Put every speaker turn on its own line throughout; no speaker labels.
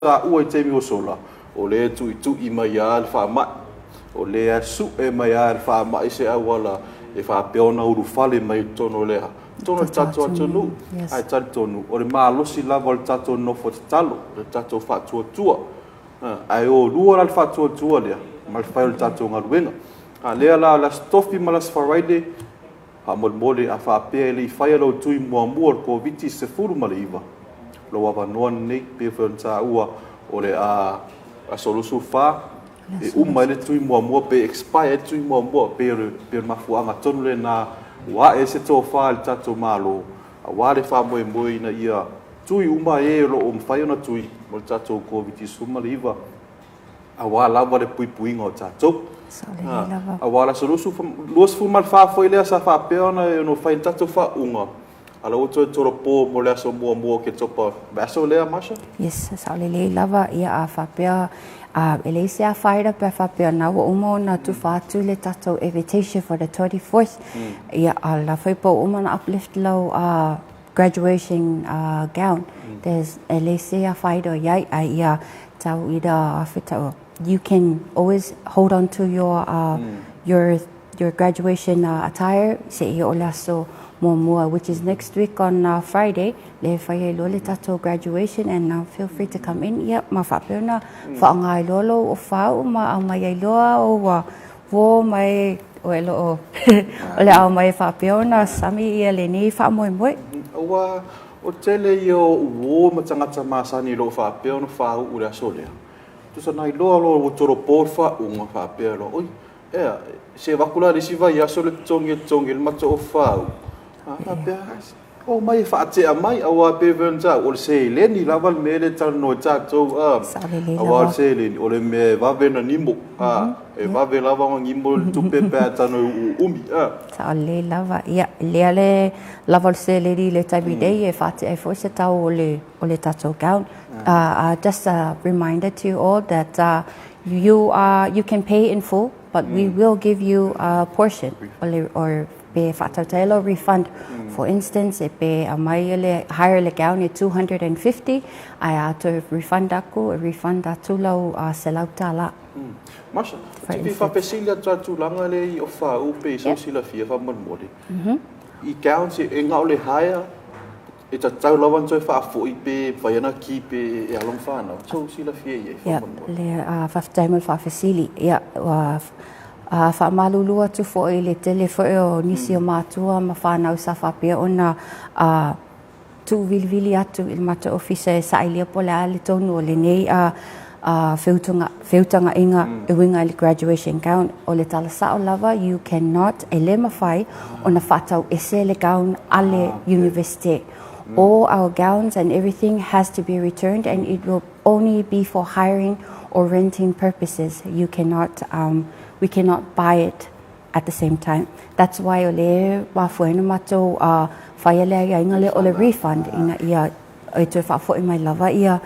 Taua i taimi ua sola, o lea e tuitui mai lava le faamai, o lea e sue mai lava e le faamai se auala e faapea ona ulufale mai i totonu o le tatou atunuu. Ae talitonu, o le malosi lava o le tatou nofo tatalo, o le tatou faatuatua. Ae o lua la le faatuatua lea ma le fai o le tatou galuega. A o lea la o le Aso Tofi ma le Aso Faraile, faamolemole a faapea e le i faia lou tui muamua o le Koviti-19, lou avanoa lenei. E pei foi ona taua o le aso 24 e uma ai le tui muamua pe expire ai le tui muamua. E pei o le mafuaaga tonu lena ua ae ai se tofa i le tatou Malo aua le faamoemoe ina ia tui uma e o lo o mafai ona tui mo le tatou Koviti-19 aua lava le puipuiga o tatou. Aua o le aso 24 foi lea sa faapea ona fai ai le tatou faauuga, a o lea ua toe tolopo mo le aso 1 o Oketopa o le vaiaso lea Marcia?
Yes, sao lelei lava. Ia, a faapea e leai se afaina pe a faapea na ua uma ona tufa atu le tatou invitation for the 24th. Ia, a o la foi po ua uma ona uplift lau graduation gown. There's e leai se afaina o i ai, ae ia tau ina you can always hold on to your graduation attire seia oo i le aso muamua, which is next week on Friday, le fai ai loa le tatou graduation, and feel free to come in, ia, ma faapea ona faaaoga ai loa lou ofau ma aumai ai loa ou uō mai o e loo o le ao mai e faapea ona sami ia lenei faamoemoe.
Aua o le tele ia o uō ma tagata masani o lo o faapea ona fāuu i le aso lea. Tusa na iloa loa ua tolopo le faauuga faapea loa, oi, ea, se avatu la i le isi vaiaso le totogi e totogi ai le matou ofa, a faapea, omai e faatea mai, aua e pei foi ona taua, o le seleni lava le mea lea e talanoa ai tatou, aua o le seleni, o le mea e vave ona nimo, e vave lava ona nimo le tupe pe a tago e uumi.
Sao lelei lava. Ia, lea le lava o le seleni i le taimi nei e faatea ai foi se tau o le tatou gown. Just a reminder to you all that you can pay in full, but we will give you a portion or pe faatautai lau refund. For instance, e pe aumai le hire le gown e 250, ae a toe refund aku, e refund atu lau $100.
Masha, te fia faafesili atu a tulaga lea i ofa pe i sau silafia faamolemole. I gowns e na o le hire e tatau lava ona toe faafoi pe mafai ona keep e alo ma fanau. Sau silafia i ai faamolemole.
Le faafetai mo le faafesili. Ia, ua faamalulu atu foi i le tele foi o nisi o matua ma fanau sa faapea ona tuuvilivili atu i le matou ofisa e sailia po o le a le tonu o lenei feutagaiga e uiga i le graduation gown. O le tala sao lava, you cannot, e le mafai ona faatau ese le gown a le university. All our gowns and everything has to be returned, and it will only be for hiring or renting purposes. You cannot, we cannot buy it at the same time. That's why o le mafua na matou whaia le aiaiga le o le refund ina ia e toe faafoi mai lava ia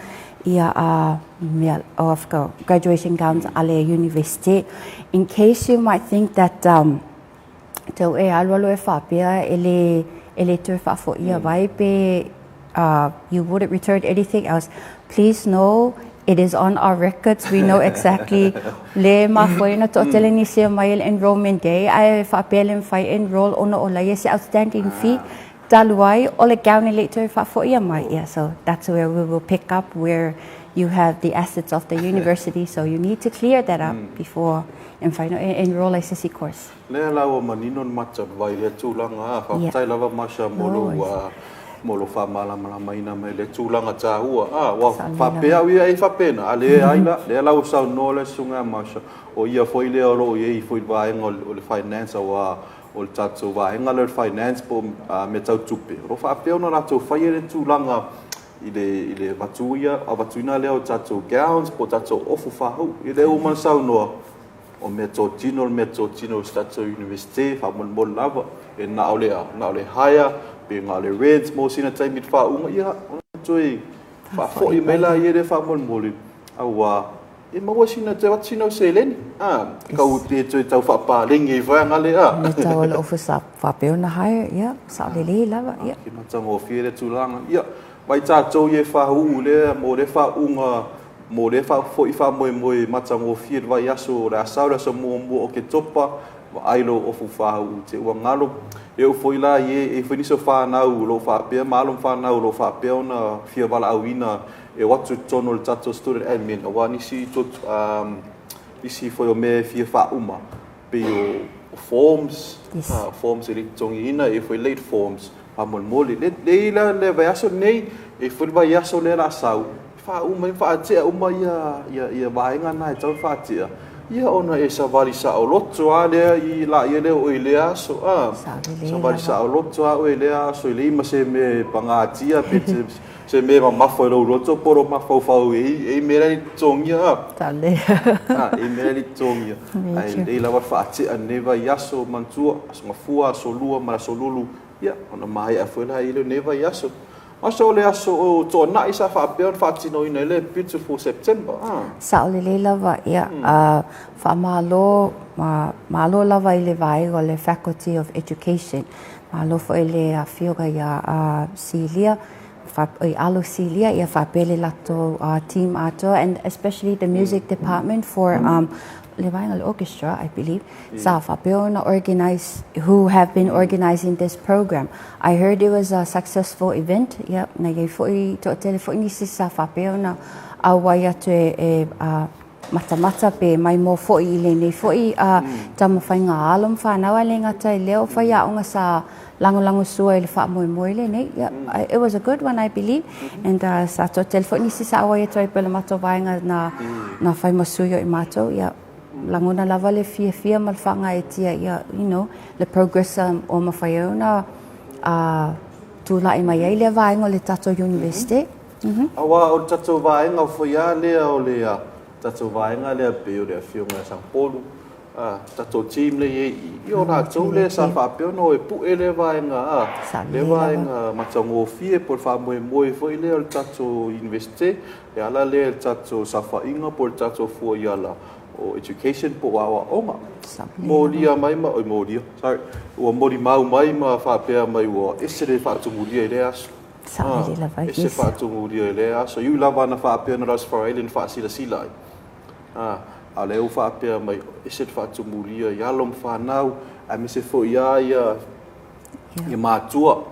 mea of graduation gowns a le university. In case you might think that tau e alu alu e faapea e le toe faafoia mai pe you wouldn't return anything else, please know it is on our records. We know exactly le mafua na toatele nisi mai le enrollment day ae faapea le mafai enroll ona o laia se outstanding fee talu ai o le gown e le toe faafoia mai. Yeah, so that's where we will pick up where you have the assets of the university. So you need to clear that up before e mafai ona enroll i se isi course.
Lea la ua manino le mata vai le tulaga a faafetai lava, Masha, mo lou faamalamalamaina mai le tulaga taua a ua faapea au ia e faapena a le ai la lea la ua saunoa le susuga Masha, o ia foi lea o loo i ai foi le vaega o le finance, aua o le tatou vaega lea o le finance po o mea tau tupe o lo faapea ona latou faia le tulaga i le avatu ia avatuina lea o tatou gowns po o tatou ofu fahou i le uma na saunoa o mea totino le mea totino o se tatou university. Faamolemole lava e na o le hire pe na o le rent mo sina taimi i le faauuga, ia ona toe faafoi mai la ia le faamolemole, aua e maua sina toe atu sina o seleni a kau te toe tau faapalegi ai foi aga le a
Le tau o le ofu sa faapea ona hire, ia, sao lelei lava, ia.
Ke matagofie le tulaga ia mai tatou ia e fahuu lea mo le faauuga. mo lea foi faamoemoe matagofie i le vaiaso o le a sau, le aso muamua o Oketopa, vaai lou ofu fāu'u te ua galo. E oo foi la i e, e i ai foi nisi o fanau o lo o faapea ma alo ma fanau o lo o faapea ona fia valaauina e o atu i totonu o le tatou student admin aua nisi nisi foi o mea e fia faauma pei o forms, forms e le i totogiina, e i ai foi late forms. Faamolemole, le le la le vaiaso lenei, e i ai foi le vaiaso lea o le a sau, faauma ai ma faatea uma ia vaega na e tatau ona faatea, ia ona e savali saoloto lava lea i laia lea o oe i lea aso. A, savali saoloto lava oe i lea aso e leai ma se mea e pagatia pe se mea e mamafa i lou loto po o lou mafaufau e i ai mea la e le i totogia. A, e i ai mea la e le i totogia. Ae lelei lava le faatea i lenei vaiaso, manatua, Aso Gafua, Aso Lua ma le Aso Lulu, ia, ona maea foi laia lea o lenei vaiaso. Aso o le aso o Toonai sa faapea ona faatinoina i le Beautiful September. Ah.
Sao lelei lava, ia, faamalo, malo lava i le vaega o le Faculty of Education. Malo foi i le afioga ia Silia, i Alo Silia, ia faapea le latou team atoa, and especially the music department for le vaega o le orchestra, I believe, sa faapea ona organize, who have been organizing this program. I heard it was a successful event, ia, na i ai foi, toatele foi nisi sa faapea ona auai atu e matamata pe maimoa foi i lenei foi taumafaiga a alo ma fanau, ae le gata i lea o faiaoga sa lagolagosua i le faamoemoe lenei. Ia, it was a good one, I believe, and sa toatele foi nisi sa auai atu ai pei o le matou vaega na fai ma sui o i matou, ia, lagona lava le fiafia ma le faagaeetia ia, le progress o mafai ai ona tulai mai ai lea vaega o le tatou University.
Aua o le tatou vaega foi lava lea o le tatou vaega lea pei o le Afioga ia Sapolu, tatou team lea i ai i i, o latou lea sa faapea ona o e pue lea vaega, lea vaega matagofie po o le faamoemoe foi lea o le tatou Iunivesite e ala lea i le tatou saofaiga po o le tatou fuaiala o education po o aoaoga. Molia mai ma, oi molia, sorry, ua molimau mai ma faapea mai ua ese le faatumulia i lea aso. Ese le faatumulia i lea aso. E ui lava na faapea na Rosefaraile na faasilasila ai, a o lea ua faapea mai, ese le faatumulia i alo ma fanau, aemaise foi lava ia matua,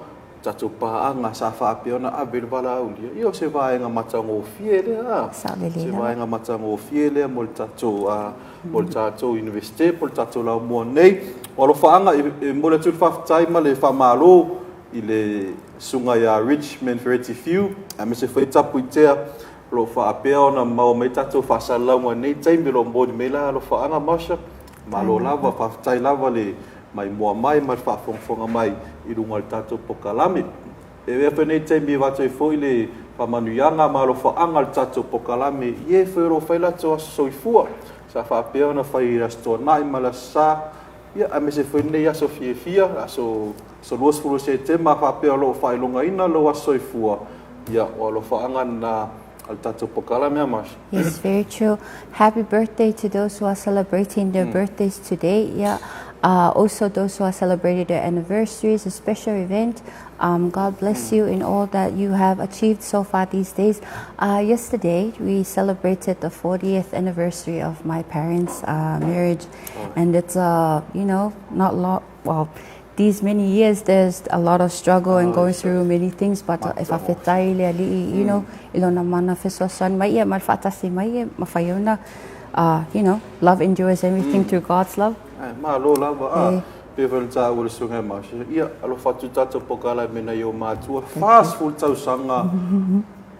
tatou paaga sa faapea ona ave i le valaaulia. Ia o se vaega matagofie lea, se vaega matagofie lea mo le tatou, mo le tatou Iunivesite po o le tatou laumua nei. O alofaaga e momoli atu le faafetai ma le faamalo i le susuga ia Richmond Fereti Fiu, aemaise foi Tapuitea o lo o faapea ona maua mai tatou faasalalauga i lenei taimi o lo o momoli mai la alofaaga Marsha. Malo lava, faafetai lava le maimoa mai ma le faafogafoga mai i luga o le tatou pokalame. E avea foi lenei taimi e avatu ai foi le faamanuiaga ma alofaaga o le tatou pokalame i e foi o lo o fai latou aso soifua sa faapea ona fai i le Aso Toonai ma le Aso Sa, ia aemaise foi lenei aso fiafia, aso 20 o Setema faapea o lo o faailogaina lou aso soifua, ia o alofaaga lena a le tatou pokalame a Marsha.
Yes, very true. Happy birthday to those who are celebrating their birthdays today. Yeah. Also, those who are celebrating their anniversaries, a special event. God bless you in all that you have achieved so far these days. Yesterday, we celebrated the 40th anniversary of my parents' marriage. And it's, not lot, well, these many years, there's a lot of struggle and going through many things, but e faafetai le Alii, i lona mana fesoasoani mai ia ma le faatasi mai e mafai ona, love endures everything through God's love.
Ae, malo lava, a, pei foi ona taua e le Susuga ia Marsha, ia, alofa atu tatou pokalame nai o matua, 40 tausaga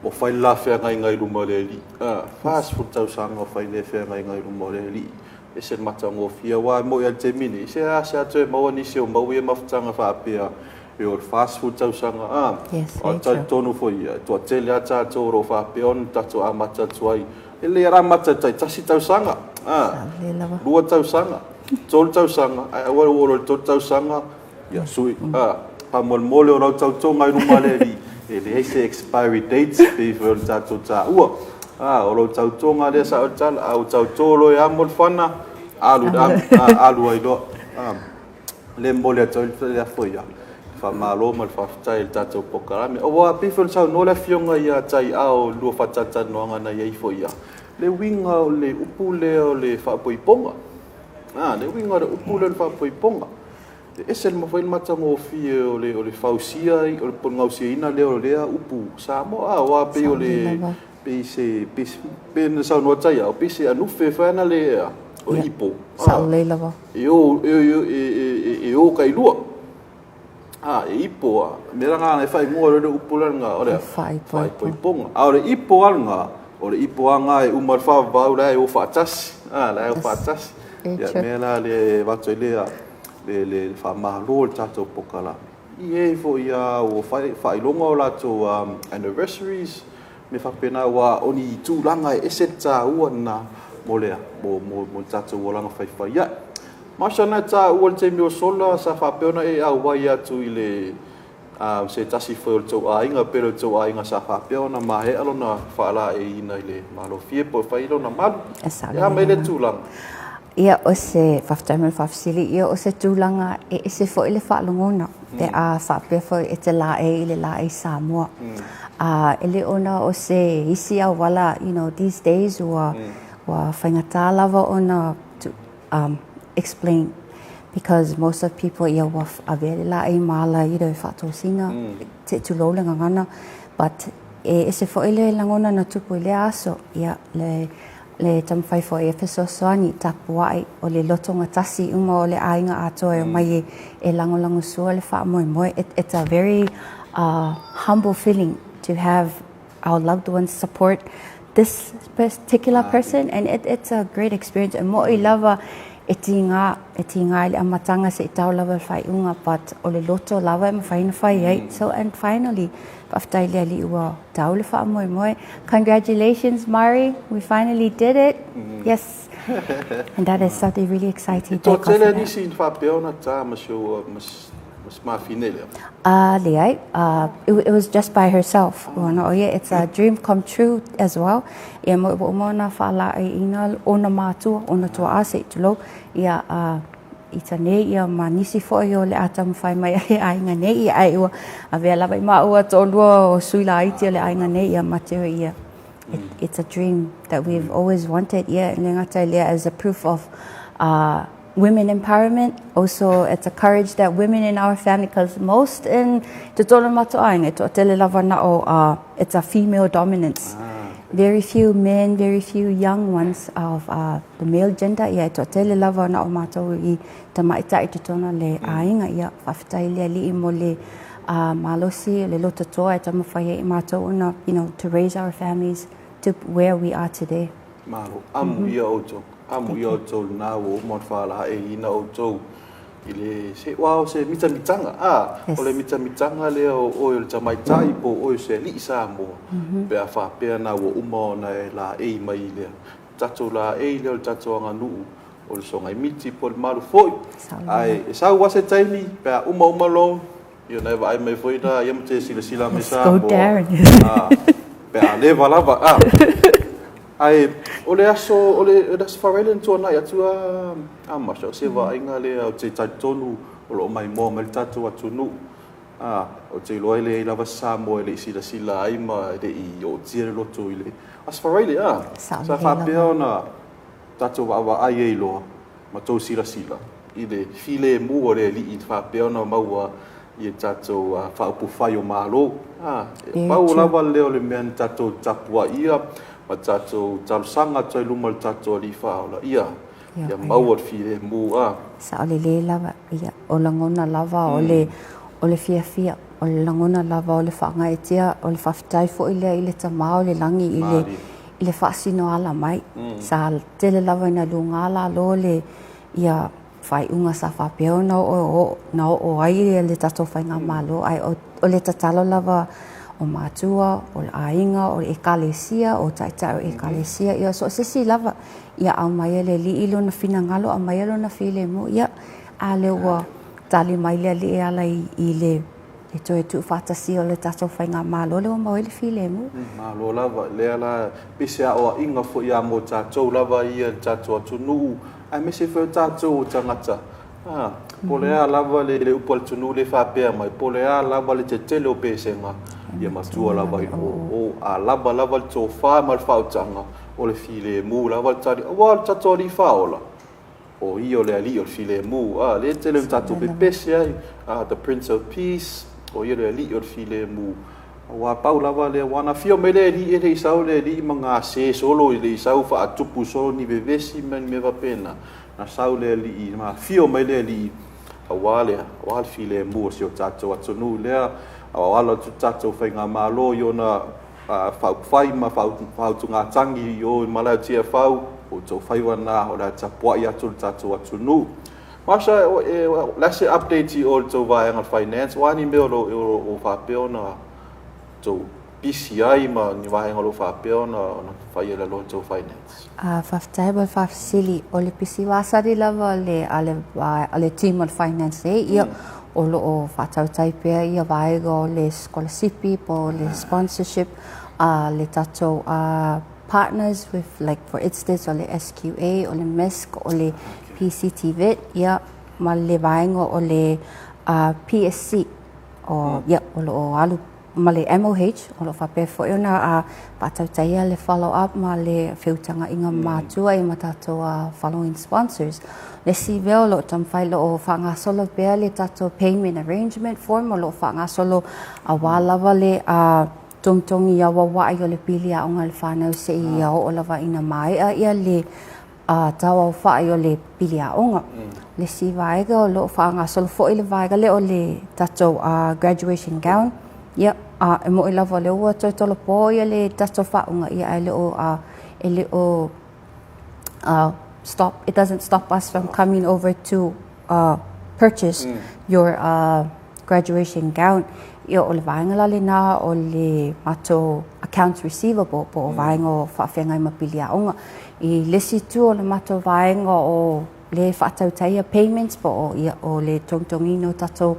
o fai le la feagaiga i luma o le Alii, a, 40 tausaga o fai le feagaiga i luma o le Alii. Ese le matagofie, aua e moni lava i le taimi nei, se a se atu e maua nisi o maua ia mafutaga faapea e o le 40 tausaga, a,
Yes,
o talitonu foi ia, e toatele lava tatou o lo o faapea ona tatou amata atu ai. E lelei lava le amata i le taitasi tausaga, a, 2 tausaga, 3 tausaga, ae aua le oo loa i le 3 tausaga, ia sui, a, faamolemole o lau tautoga i luma o le Alii, e leai se expiry date pei foi ona tatou taua. A, o lau tautoga lea sa o le tala, a ua tauto loa e amo le fana, alu, alu ai loa. A, le momoli atu ai le foi ia. Faamalo ma le faafetai i le tatou polokalame. Aua pei foi ona saunoa le Afioga ia Taiao i lua faatalatalanoaga na i ai foi ia, le uiga o le upu lea o le faapoipoga. A, le uiga o le upu lea o le faapoipoga. E ese le foi le matagofie o le fausia, o le gausiaina lea o lea upu Samoa. Aua pei o le pei se pei ona saunoa Taiao, pei se anufe foi ana le o le ipo.
Sao lelei lava.
E o e o tailua. A, e ipo a. Mea la na e faaigoa le upu lena o le faaipoipoga. A o le ipo a lena, o le ipo a na e uma le faavavau la e o faatasi. A, la e o faatasi. Ia mea la le avatu ai le faamalo le tatou polokalame. I e foi a ua faailoga o latou anniversaries, me faapena ua o ni tulaga e ese le tāua na mo le mo tatou olaga faifai ai. Masha na tāua le taimi o sola sa faapea ona e auai atu i le se tasi foi o le tou aiga pe le tou aiga sa faapea ona maea lona faalaeiina i le malofie po o fai lona malu. E a mai le tulaga?
Ia, o se faafetai mo le faafesili. Ia, o se tulaga e ese foi le faalogona pe a faapea foi e te laei i le laei Samoa. E le ona o se isi auala, these days ua faigata lava ona to explain because most of people ia ua avea le laei ma ala e faatosina se i tulou le gagana, but e ese foi le lagona na tupu i lea aso. Ia le taumafai foi e fesoasoani tapuai o le lotogatasi uma o le aiga atoa e omai e lagolagosua le faamoemoe. It's a very humble feeling to have our loved ones support this particular person, and it's a great experience. E mo'i lava e tiga e tiga i le amataga se i tau lava le faaiuga, but o le loto lava e mafai ona fai ai. So, and finally, faafetai le Alii ua tau le faamoemoe. Congratulations, Mari, we finally did it. Yes, and that is something really exciting.
Toatele nisi faapea ona ta ma si mas mafine lea.
Leai, it was just by herself. Oh, yeah, it's a dream come true as well. Ia mo ua uma ona faalaeiina ona matua, ona tuaa se i tulou. Ia i tane ia ma nisi foi o le a taumafai mai a le aiga nei ia ai ua avea lava i maua toalua o sui laiti o le aiga nei ia mateo ia. It's a dream that we've always wanted. Yeah, le gata i lea as a proof of women empowerment. Also, it's a courage that women in our family, because most in totonu o matou aiga, e toatele lava na o, it's a female dominance. Very few men, very few young ones of the male gender. Ia, e toatele lava na o matou i tamaitai totonu le aiga. Ia, faafetai le Alii mo le malosi, le lototoa e taumafai ai i matou ona, to raise our families to where we are today.
Malo, amu ia outou. Amu ia outou lena ua uma ona faalaeiina outou i le se ua o se mitamitaga. A, o le mitamitaga lea o oe o le tamaitai po o oe o se alii Samoa. Pe a faapea na ua uma ona e laei mai i le tatou laei lea o le tatou aganuu o le sogaimiti po o le malu foi. Ae e sau lava se taimi pe a uma uma loan, ia ona e vaai mai foi la ia ma te silasila mai
Samoa. Go Darren.
Pe a leva lava. A. Ae o le aso o le aso Faraile na tuanai atu a Masha, o se vaaiga lea ou te talitonu o lo o maimoa mai le tatou atunuu. A, ou te iloa e leai lava se Samoa e le i silasila ai ma e le i ootia le loto i le aso Faraile. A, sa faapea ona tatou vaavaai ai loa ma tou silasila i le filemu o le Alii faapea ona maua i tatou faaupufai o Malo. A, e pau lava lea o le mea na tatou tapuaia ma tatou talosaga atu ai luma o le tatou Alii Faaola, ia maua le filemu. A.
Sao lelei lava, ia, o lagona lava o le fiafia, o le lagona lava o le faagaeetia, o le faafetai foi lea i le Tama o le lagi i le faasinoala mai. Sa tele lava ina luga lalo le ia faaiuga sa faapea ona oo na oo ai le tatou faigamalo, ae o le tatalo lava o matua, o le aiga, o le ekalesia, o taitai o ekalesia, ia so o se isi lava, ia aumai e le Alii lona finagalo, aumai lona filemu, ia a lea ua tali mai le Alii e ala i le e toe tuufaatasia o le tatou faigamalo lea ua maua ai le filemu.
Malo lava, lea la pei se aoaiga foi ia mo tatou lava ia le tatou atunuu, aemaise foi o tatou o tagata. A, po o le a lava le le upu a le atunuu lea e faapea mai, po o le a lava le tetele o pesega, ia matua lava i le oo. A lava lava le tofa ma le faautaga, o le filemu lava le tali, aua o le tatou Alii Faaola, o Ia o le Alii o le filemu. A, lea e tele ina tatou pepese ai, a, the Prince of Peace, o Ia le Alii o le filemu. Aua pau lava lea, aua na afio mai le Alii e le i sau le Alii ma gase solo, e le i sau faatupu solo ni vevesi ma ni mea faapena. Na sau le Alii, ma afio mai le Alii, aua le, aua le filemu o si o tatou atunuu lea, a o alo atu le tatou Faigamalo i ona faaupufai ma faautugatagi i o i malae o Tiafau, o outou faiva na o le a tapuai atu le tatou atunuu. Marsha, o le a se update i o i le tou vaega o le finance, o a ni mea o lo o faapea ona outou pisi ai ma ni vaega o lo o faapea ona fai ai lalo o le tou finance?
Faafetai mo le faafesili. O le pisi vasari lava a le, a le team o le finance nei, ia, o lo o faatautai pea ia vaega o le sikolasipi po o le sponsorship a le tatou partners with, like for instance, o le SQA, o le MISC, o le PCTVET, ia, ma le vaega o le PSC, o, ia, o lo o alu ma le MOH, o lo o faapea foi ona faatautaia le follow up ma le feutagaiga matua i ma tatou following sponsors. Le isi mea o lo o taumafai, lo o faagasolo pea le tatou payment arrangement form, o lo o faagasolo aua lava le togitogi auauai o le pili aoga a le fanau seia oo lava ina maea ia le tauaofai o le pili aoga. Le isi vaega o lo o faagasolo foi le vaega lea o le tatou graduation gown. Ia, e moni lava o lea ua toe tolopo ia le tatou faauga, ia, ae e le o stop, it doesn't stop us from coming over to purchase your graduation gown. Ia, o le vaega la lena o le matou accounts receivable po o vaega o faafeagai ma pili aoga. I le isi itu o le matou vaega o le faatautaia payments po o, ia, o le togitogiina o tatou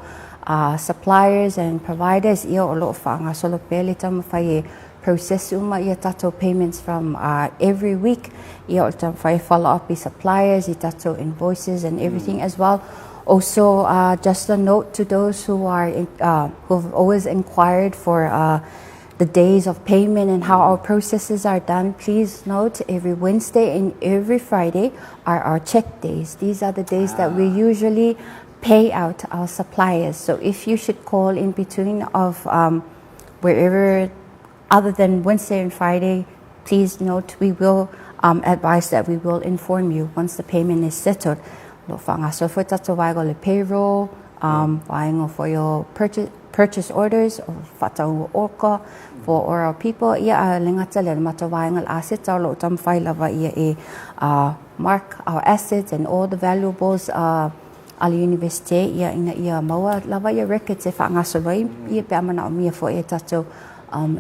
suppliers and providers, ia, o lo o faagasolo pea le taumafai e process uma ia tatou payments from every week. Ia, o le taumafai e follow up i suppliers, i tatou invoices and everything as well. Also, just a note to those who have always inquired for the days of payment and how our processes are done, please note every Wednesday and every Friday are our check days. These are the days that we usually pay out our suppliers. So if you should call in between of wherever other than Wednesday and Friday, please note we will advise that we will inform you once the payment is settled. Lo faagasolo foi tatou vaega o le payroll, vaega foi o purchase orders, o faatau oka for all our people. Ia, a le gata lea, le matou vaega le asset o lo o taumafai lava ia e mark our assets and all the valuables a le university, ia, ina ia maua lava ia records e faagasolo ai ia pe a manaomia foi e tatou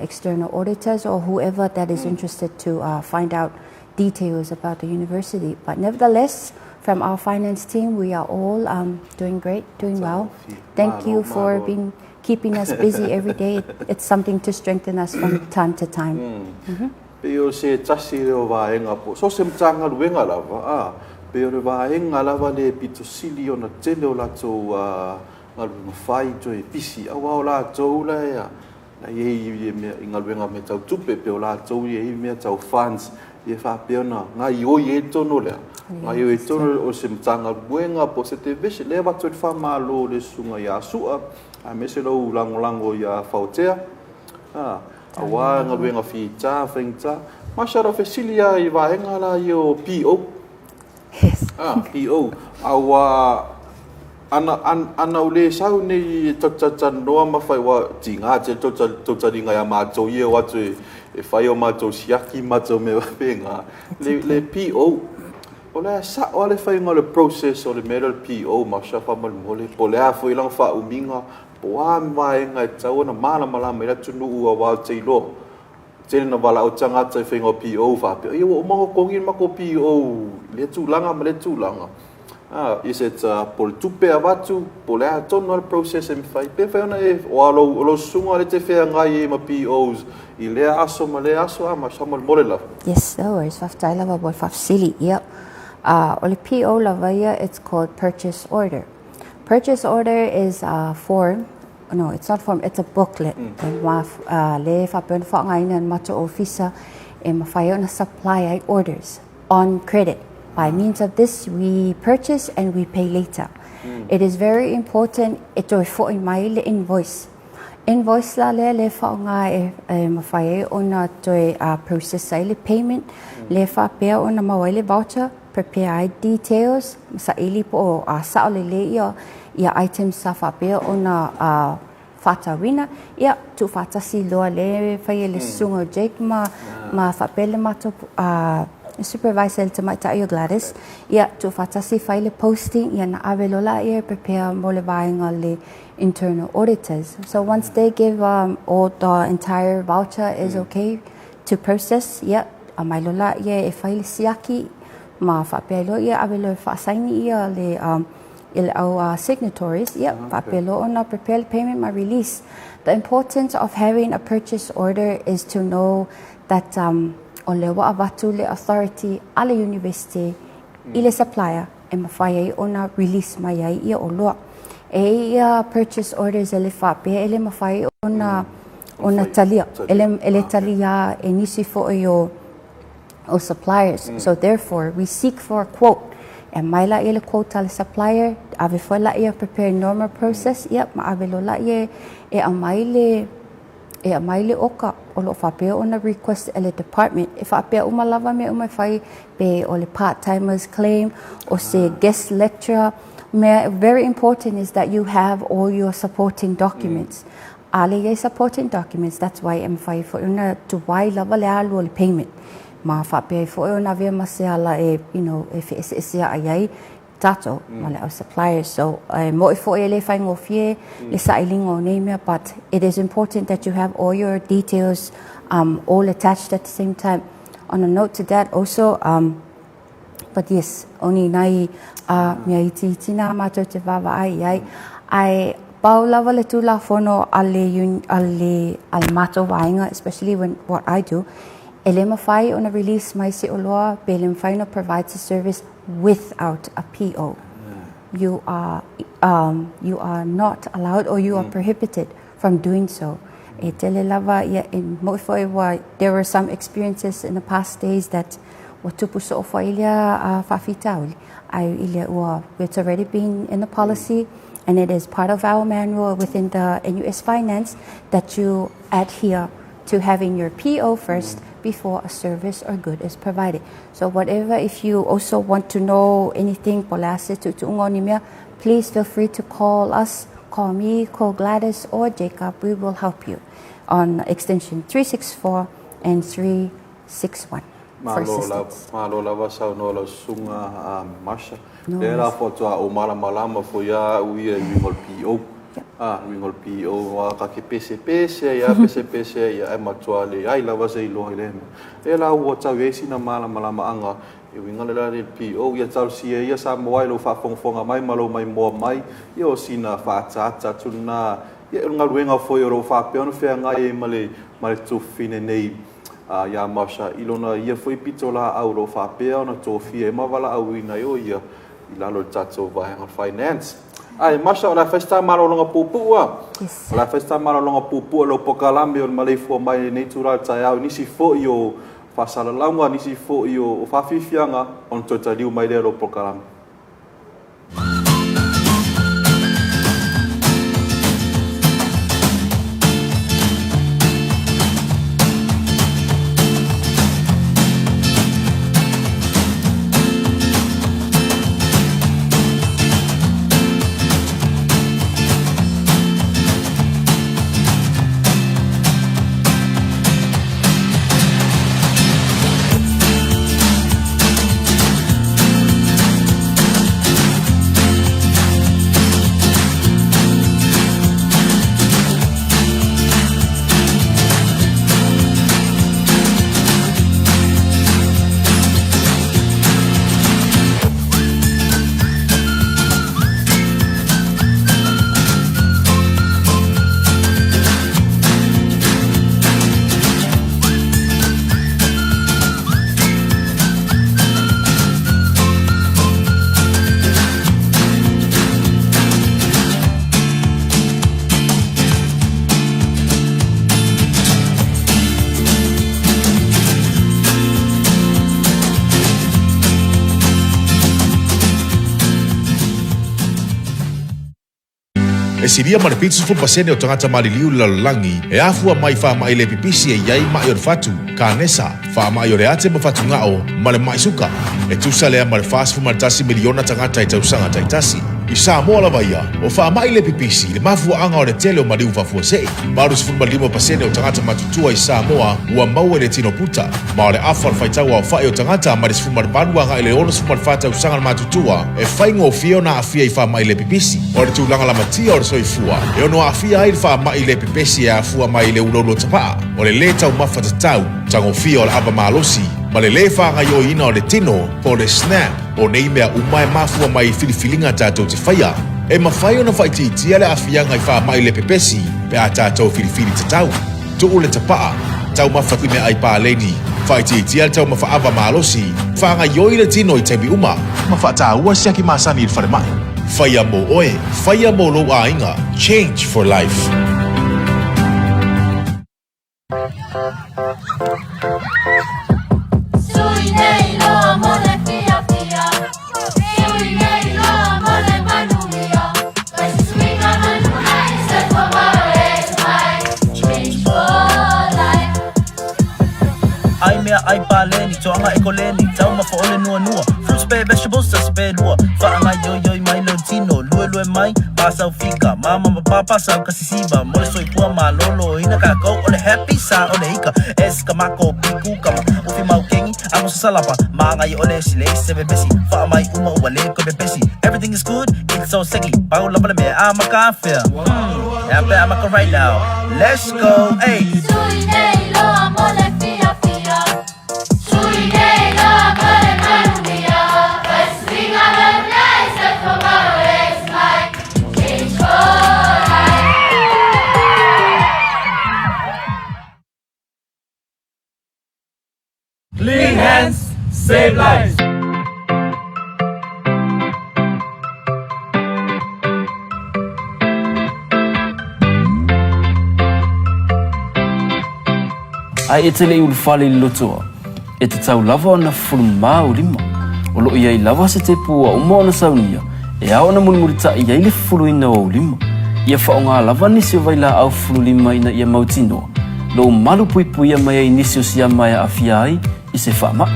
external auditors or whoever that is interested to find out details about the university. But nevertheless, from our finance team, we are all doing great, doing well. Thank you for being keeping us busy every day. It's something to strengthen us from time to time.
Pe o se tasi lea o vaega po so se Matagaluega lava a pe o le vaega lava le pito sili ona tele o latou galuega fai toe pisi, aua o latou la ea la i ai i mea i galuega mea tau tupe, pe o latou i ai mea tau funds ia faapea ona gaioi ai tonu lea gaioi ai tonu o se Matagaluega po o se division lea avatu ai le faamalo le susuga ia Sua aemaise lou lagolago ia Fautea a aua galuega fita faigata. Masha, o fesili a i vaega la ia o PO. PO aua ana, ana o le sau nei tautalatalanoa ma fai ua tiga tele tautaliga ia matou ia o atu e fai o matou siaki matou mea faapena le PO o le a sao le faiga o le process o le mea lea o le PO. Masha, faamolemole, po o le a foi lana faaumiga, po o a vaega e tatau ona malamalama i le atunuu, aua o te iloa tele na valaau tagata i faiga o PO faapea ia ua uma ona totogi le matou PO lea tulaga ma lea tulaga. Is it po o le tupe avatu, po o le a tonu le process e mafai pe fai ona e o o lou susuga le te feagai ai ma POs i lea aso ma lea aso a ma faamolemole lava?
Yes, no worries. Faafetai lava mo le faafesili. Ia. O le PO lava ia, it's called purchase order. Purchase order is a form, no, it's not form, it's a booklet. Ma le faapea ona faaaogaina e le matou ofisa e mafai ai ona supply ai orders on credit. By means of this, we purchase and we pay later. It is very important e toe foi mai le invoice. Invoice la lea le faaaoga e mafai ai ona toe process ai le payment, le faapea ona maua ai le voucher, prepare ai details, ma saili po o sao lelei ia items sa faapea ona faatauina, ia tuufaatasi loa le fai e le susuga o Jake ma faapea le matou supervisor le tamaitai o Gladys, ia tuufaatasi fai le posting, ia na ave loa laia e prepare mo le vaega le internal auditors. So once they give all the entire voucher is okay to process, ia aumai loa laia e fai le siaki ma faapea loa ia ave loa e faasaini ia le au signatories, ia faapea loa ona prepare le payment ma release. The importance of having a purchase order is to know that o lea ua avatu le authority a le university i le supplier e mafai ai ona release mai ai ia oloa. E ia purchase orders e le faapea e le mafai ona talia. E le talia e nisi foi o suppliers. So therefore, we seek for a quote. E mai la ia le quote a le supplier, ave foi la ia prepare normal process, ia ma ave loa la ia e aumai le oka o lo faapea ona request e le department. E faapea uma lava mea uma e fai pe o le part-timers claim o se guest lecturer. Mea very important is that you have all your supporting documents. A le iai supporting documents, that's why e mafai foi ona tuai lava le alu o le payment. Ma faapea ai foi ona avea ma se ala e, e feeseeseai ai ai tatou ma le au suppliers. So, e mo'i foi e le faigofie le sailiga o nei mea, but it is important that you have all your details all attached at the same time. On a note to that also, but yes, o nai mea itiiti na matou te vaavaai i ai. Ae pau lava le tulafono a le matou vaega, especially when what I do, e le mafai ona release mai se oloa pe le mafai ona provide se service without a PO. You are not allowed or you are prohibited from doing so. E tele lava ia e mo'i foi ua there were some experiences in the past days that ua tupu soo foi lea faafitauli. Ai i lea ua it's already been in the policy and it is part of our manual within the NUS Finance that you adhere to having your PO first before a service or good is provided. So whatever, if you also want to know anything, po o le a se tuutuuga o ni mea, please feel free to call us, call me, call Gladys or Jacob. We will help you on extension 364 and 361 for
Malo lava,
assistance.
malo lava saunoa lau susuga Marsha.
No
Lea la
worries.
faatoa ou malamalama foi a au ia i uiga o le PO.
Yep.
Ah, uiga o le PO, a ka ke pese pese ia, pese pese ia, e matua le ai lava se iloa i lea mea. Lea la ua tau i ai sina malamalamaaga e uiga le la le PO, ia talosia ia Samoa i lou faafogafoga mai ma lou maimoa mai, ia o sina faaataata atu lena, ia o le galuega foi o lou faapea ona feagai ai ma le tufine nei iā Marsha i lona ia foi pito laau o loo faapea ona tofia e ma valaauina ai o ia i lalo o le tatou vaega finance. Ae Marsha, o le a fai se tā malologa puupuu a.
Yes.
O le a fai se tā malologa puupuu lou pokalame o le maleifua mai i lenei itula o le taeao i nisi foi o faasalalauga, nisi foi o faafiafiaga ona toe taliu mai lea lou pokalame.
E silia ma le 70% o tagata maliliu i le lalolagi e afua mai i faamai le pipisi e i ai maʻi o le fatu, kanesa, faamai o le ate ma fatugao, ma le maʻi suka. E tusa lea ma le 41 miliona tagata i tausaga taitasi. I Samoa lava ia, o faamai le pipisi le mafuaaga o le tele o maliu faafuasei. 85% o tagata matutua i Samoa ua maua i le tino puta, ma o le afa o le faitau aofai o tagata mai le 18 agai i le 64 tausaga le matutua e faigofie ona aafia i faamai le pipisi. O le tulaga lamatia o le soifua e ono aafia ai le faamai le pepesi e afua mai i le uloulou tapaa, o le lē taumafa tatau, tagofia o le ava malosi, ma le lē faagaoioiina o le tino po o le SNAP. O nei mea uma e mafua mai i filifiliga tatou te faia. E mafai ona faaitiitia le aafiaga i faamai le pepesi pe a tatou filifili tatau. Tuu le tapaa, taumafa i meaai paleni, faaitiitia le taumafa ava malosi, faagaioi le tino i taimi uma, ma faataua siaki masani i le falemai. Faia mo oe, faia mo lou aiga, Change for Life.
ʻAi mea ʻai paleni, toaga e koleni, taumafa ʻole nuanua, fruits pe vegetables tasi pe lua, faagaioioi mai lou tino, luelue mai, ma sau fika, mama ma papa sau ka sisiva, mo le soifua malōlōina kākou o le happy sa o le ika, S ka mako, P kukama, ufi maukeni, ago sasalapa, magai ʻole sile se pepesi, faamai uma ua le koe pepesi, everything is good, it's so sexy, pau lava le mea a maka afea, hmm, a pe a maka right now, let's go, hey.
Sui nei loa mo le fiafia, Sui nei loa mo le manuia, Fai suiga manuia i soifua malo e mai, Change for life.
Clean hands, save lives.
Ae e te le i ulufale i le lotoa, e tatau lava ona fufulu mamā ou lima. O lo o i ai lava se tepu ua uma ona saunia e ao ona mulimulitaʻi ai le fufuluina o ou lima. Ia faaaoga lava nisi o vailaau fufulu lima ina ia mautinoa lou malu puipuia mai ai nisi o siama e aafia ai i se faamai.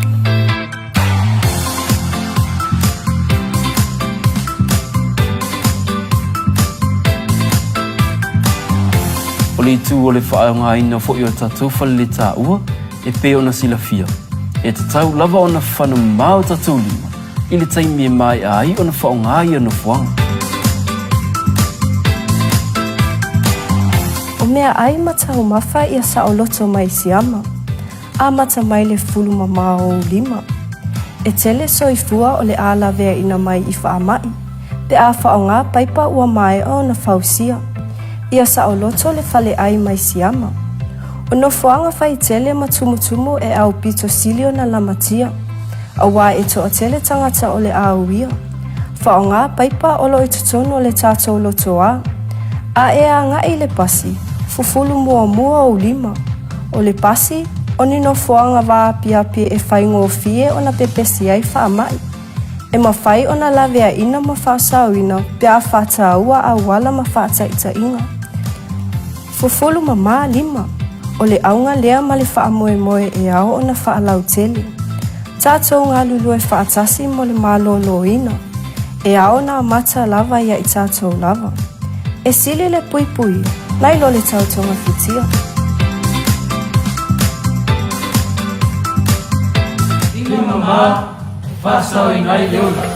O le itu o le faaaogaina foi o tatou faleletaua e pei ona silafia, e tatau lava ona fana mamao tatou lima i le taimi e maea ai ona faaaoga ia nofoaga.
O meaʻai ma taumafa ia saoloto mai siama. Amata mai le fulu mamao o ou lima. E tele soifua o le a laveaina mai i faamai, pe a faaaoga paipa ua maea ona fausia. Ia saoloto le faleʻai mai siama. O nofoaga faitele ma tumutumu e aupito sili ona lamatia, auā e toatele tagata o le a uia. Faaaoga paipa o lo o i totonu o le tatou lotoā. A e agai i le pasi, fufulu muamua ou lima. O le pasi, o ni nofoaga vaapiapi e faigofie ona pepesi ai faamai. E mafai ona laveaina ma faasaoina pe a faataua auala ma faataitaiga. Fufulu mamā lima, o le auga lea ma le faamoemoe e ao ona faalautele. Tatou galulue faatasi mo le malōlōina. E ao ona amata lava ia i tatou lava. E sili le puipui, nai lo le tau togafitia.
Lima mamā e faasaoina ai le ola.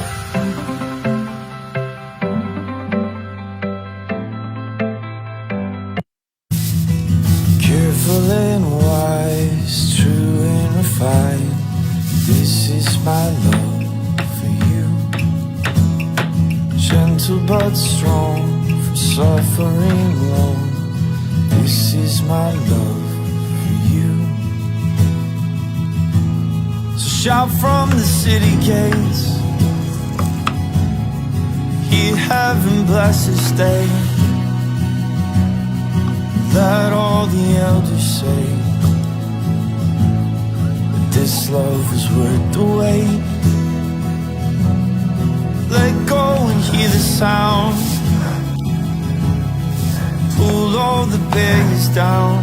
Careful and wise, true and refined. This is my love for you. Gentle but strong, from suffering long. This is my love for you. So shout from the city gates. Hear heaven bless this day. Let all the elders say that this love was worth the wait. Let go and hear the sound. all the days down.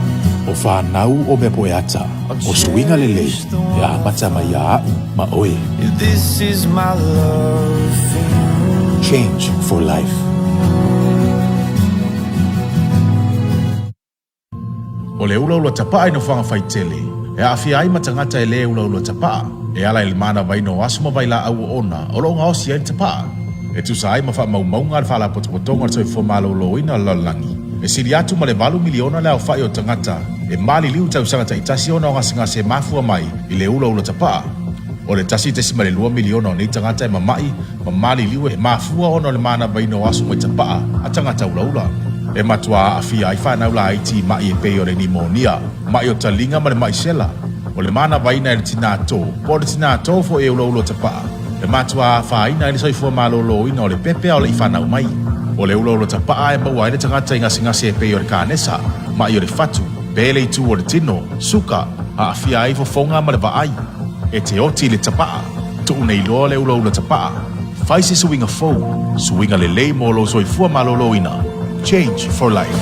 O fanau o mea poeata, o suiga lelei e amata mai iā a'u ma oe.
If this is my love for you.
Change for life. O le ulaula tapaa i nofoaga faitele, e aafia ai ma tagata e lē ulaula tapaa, e ala i le manavaina o aso ma vailaau oona o lo o gaosi ai le tapaa. E tusa ai ma faamaumauga a le Faalapotopotoga o le Soifua Maloloina o le Lalolagi, e sili atu ma le 8 miliona le aofa'i o tagata e maliliu i tausaga ta'itasi ona o gasegase e mafua mai i le ulaula tapaa. O le 1.2 miliona o nei tagata e mama'i ma maliliu e mafua ona o le manavaina o aso mai tapaa a tagata ulaula. E matuā aafia ai fanau laiti i ma'i e pei o le nimonia, ma'i o taliga ma le ma'i sela. O le manavaina e le tinā tō, po o le tinā tō fo'i e ulaula tapaa, e matuā afaina ai le soifua malōlōina o le pepe a o le'i fanau mai. O le ulaula tapaa e maua ai le tagata i gasegase e pei o le kanesa, ma'i o le fatu, pē le itū o le tino, suka, aafia ai fofoga ma le vaai. E te oti i le tapaa, tuu nei loa le ulaula tapaa. Fai se suiga fou, suiga lelei mo lou soifua malōlōina. Change for life.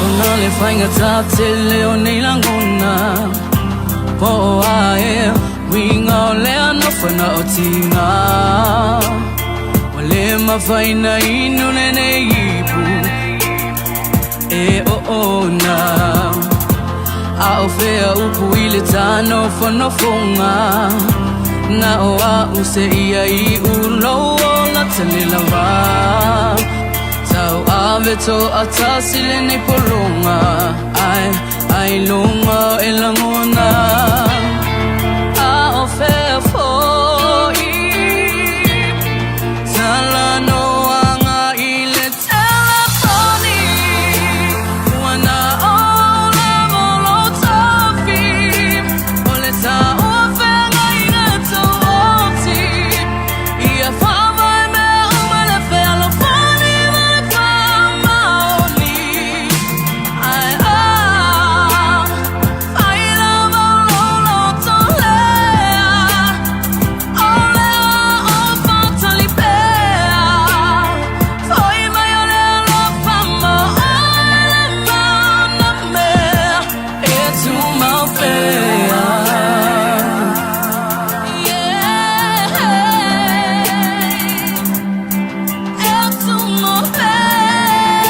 Ona le faigata tele o nei lagona po o a e uiga o lea nofana o tiga ua lē mafai ona inu lenei ipu e oona a o fea upu i le tānofonofoga na o a'u seia iu lou ola tele lava tau ave to'atasi lenei pologa ai ailoga e lagona a o fea fo'i talanoaga i le telefoni ua na o lava lou tofi o le taua feagaiga tuoti ia faavae mea uma le fealofani ma le faamaoni ai a fai lava lou loto lea o lea o faatali pea fo'i mai o le alofa mo oe le mana mea e tumau pea. Yeah. E tumau pea. Yeah.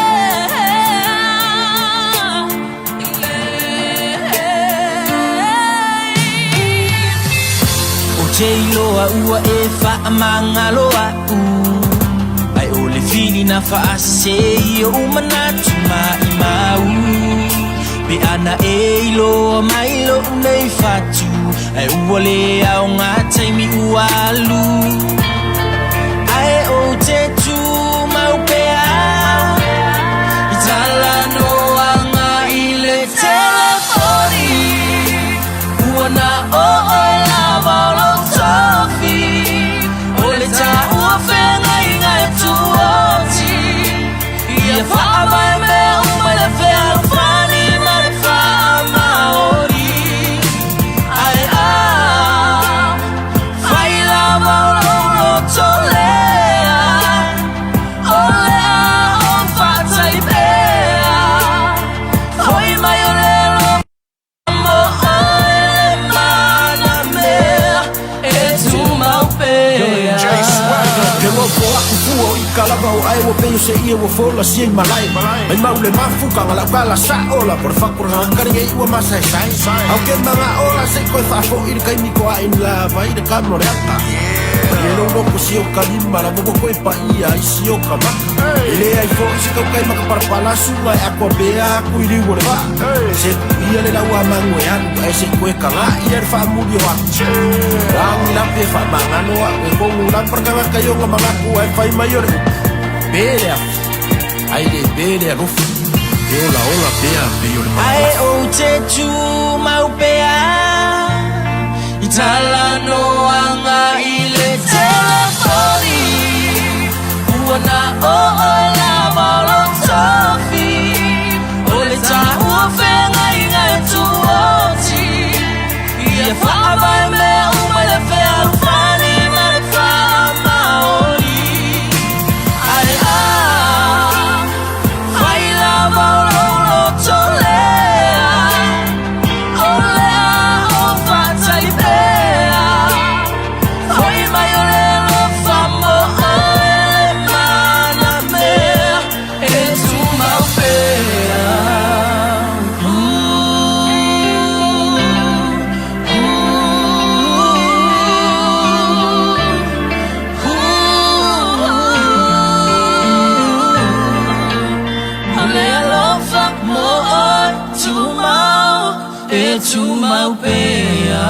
Ou te iloa ua e faamagalo a'u ae o le filina faasese i o'u manatu maimau pe ana e iloa mai lo'u nei fatu ae ua le aoga taimi ua alu ae ou te tumau pea i talanoaga i le telefoni ua na o oe lava o lou tofi o le taua feagaiga e tuoti ia faavae mea uma le fealofani ma le faamaoni ai a fai lava o lou loto lea o lea o faatali pea fo'i mai o le alofa mo oe le mana mea e tumau pea.
Ke ua fo aku fua o i kalava o ae ua pei o se ia ua fola sia i malae. Mai mau le mafu ka ngala kala sa ola por fa por hangari ngai ua masa e sai. Au ke manga ola se koe fa fo i le kaimi ko a in la vai le kamo le ata. E lo loko si o kalima la mo koe pa ia i si o ka maka. E le ai fo'i se tautai ma ka palapala suga e atoa pea atu i liu o le vaa. Se tuia le lau amagu e alu ae se i toe taga'i le faamuli o atu. Lagi lape faamagalo a'u e kogu lapa le tagata i ona manatu ae fai mai o le upu, Pe le afi, ae le pe le alofa. E olaola pea pei o le
Ae
manalafo.
ou te tumau pea i talanoaga i le telefoni Ua na o oe lava o lou tofi O le taua feagaiga e tuoti Ia faavae mea uma i le fealofani ma le faamaoni Ae a fai lava o lou loto lea O le a ou faatali pea Foi mai o le alofa mo oe le mana mea E tumau pea O le alofa mo oe tumau E tumau pea.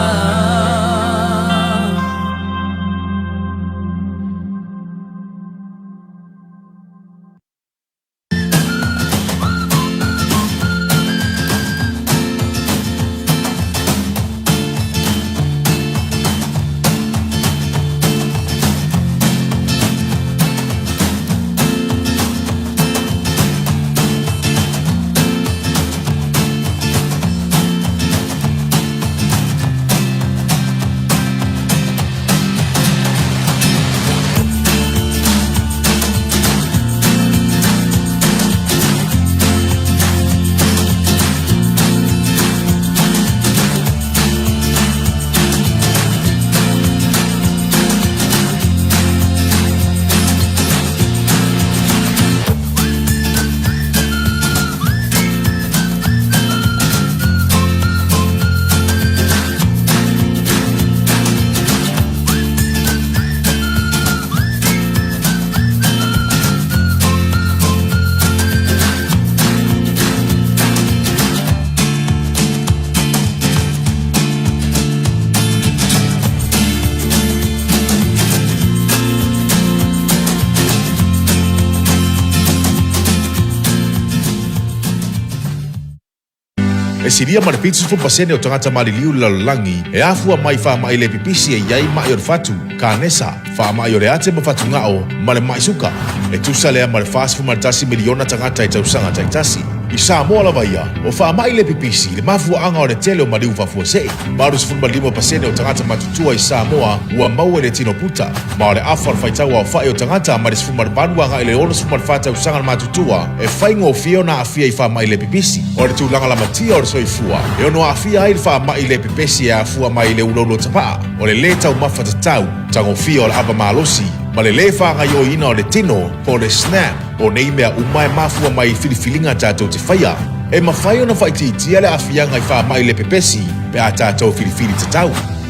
E silia ma le 70% o tagata maliliu i le lalolagi e afua mai i faamai le pipisi e i ai ma'i o le fatu, kanesa, faamai o le ate ma fatuga'o, ma le ma'i suka. E tusa lea ma le 41 miliona tagata i tausaga taitasi. I Samoa lava ia, o faamai le pipisi le mafuaaga o le tele o maliu faafuasei. 85% o tagata matutua i Samoa ua maua i le tino puta, ma o le afa o le faitau aofa'i o tagata mai le 18 agai i le 64 tausaga le matutua e faigofie ona aafia i faamai le pipisi. O le tulaga lamatia o le soifua e ono aafia ai le faamai le pepesi e afua mai i le uloulou tapaa, o le lē taumafa tatau, tagofia o le ava malosi, ma le lē faagaioiina o le tino po o le SNAP. O nei mea uma e mafua mai i filifiliga tatou te faia. E mafai ona faaitiitia le aafiaga i faamai le pepesi pe a tatou filifili tatau.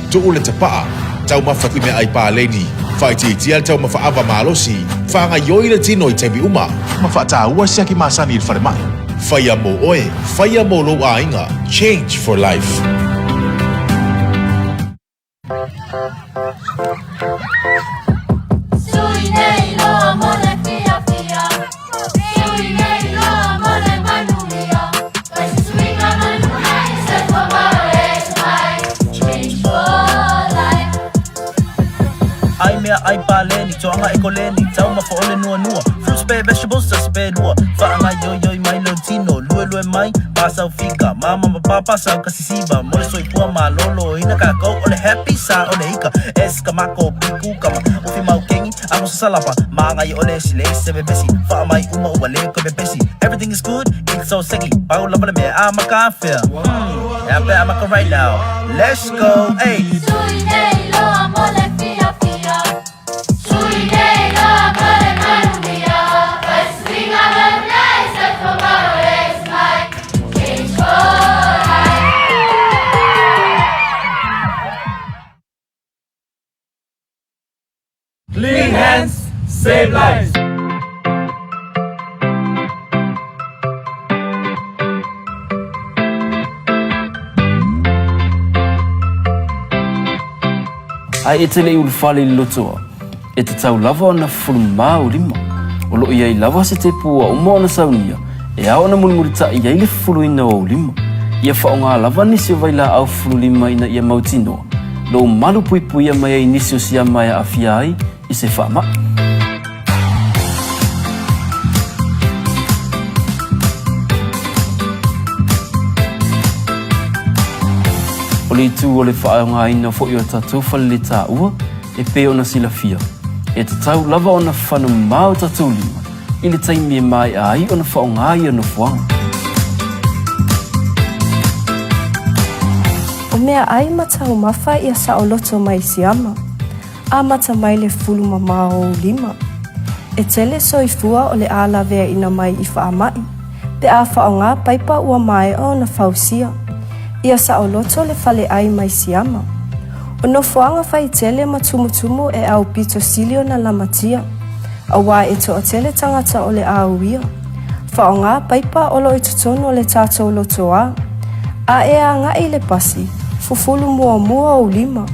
Tuu le tapaa, taumafa i meaai paleni, faaitiitia le taumafa ava malosi, faagaioi le tino i taimi uma, ma faataua siaki masani i le falemai. Faia mo oe, faia mo lou aiga, Change for Life.
Sui nei loa mo le fiafia Sui nei loa mo le manuia Fai se suiga manuia Se tua maro e mai Change for life.
Ai mea ai paleni, toaga e koleni, taumafa o le nuanua, fruits pe vegetables tasi pe lua, faagaioioi mai lou tino, luelue mai, pasau fika, mama ma papa sau ka sisiva, mo le soifua malōlōina kākou o le happy sa o le ika, es ka mako piku kama, ufi mau kengi, ago sasalapa, magai o le sile se pepesi, faamai uma ua le koe pepesi, everything is good, it's so seki, pau lava le mea a maka afea, hmm, ea pe a maka right now, let's go, hey.
Sui nei loa mo le fiafia Sui nei loa mo le manuia Fai suiga manuia e se tomorrow is mine Change for life.
Clean hands, save lives.
Ae e te le i ulufale i le lotoa, e tatau lava ona fufulu mamā ou lima. O lo o i ai lava se tepu ua uma ona saunia e ao ona mulimulitaʻi ai le fufuluina o ou lima. Ia faaaoga lava nisi o vailaau fufulu lima ina ia mautinoa lou malu puipuia mai ai nisi o siama e aafia ai i se faamai. O le itu o le faaaogaina foi o tatou faleletaua e pei ona silafia, e tatau lava ona fana mamao tatou lima i le taimi e maea ai ona faaaoga ia nofoaga.
O meaai ma taumafa ia saoloto mai siama. Amata mai le fulu mamao o ou lima. E tele soifua o le a laveaina mai i faamai, pe a faaaoga paipa ua maea ona fausia. Ia saoloto le faleai mai siama. O nofoaga faitele ma tumutumu e aupito sili ona lamatia, auā e toatele tagata o le a uia. Faaaoga paipa o lo o i totonu o le tatou lotoa. A e agai i le pasi, fufulu muamua ou lima.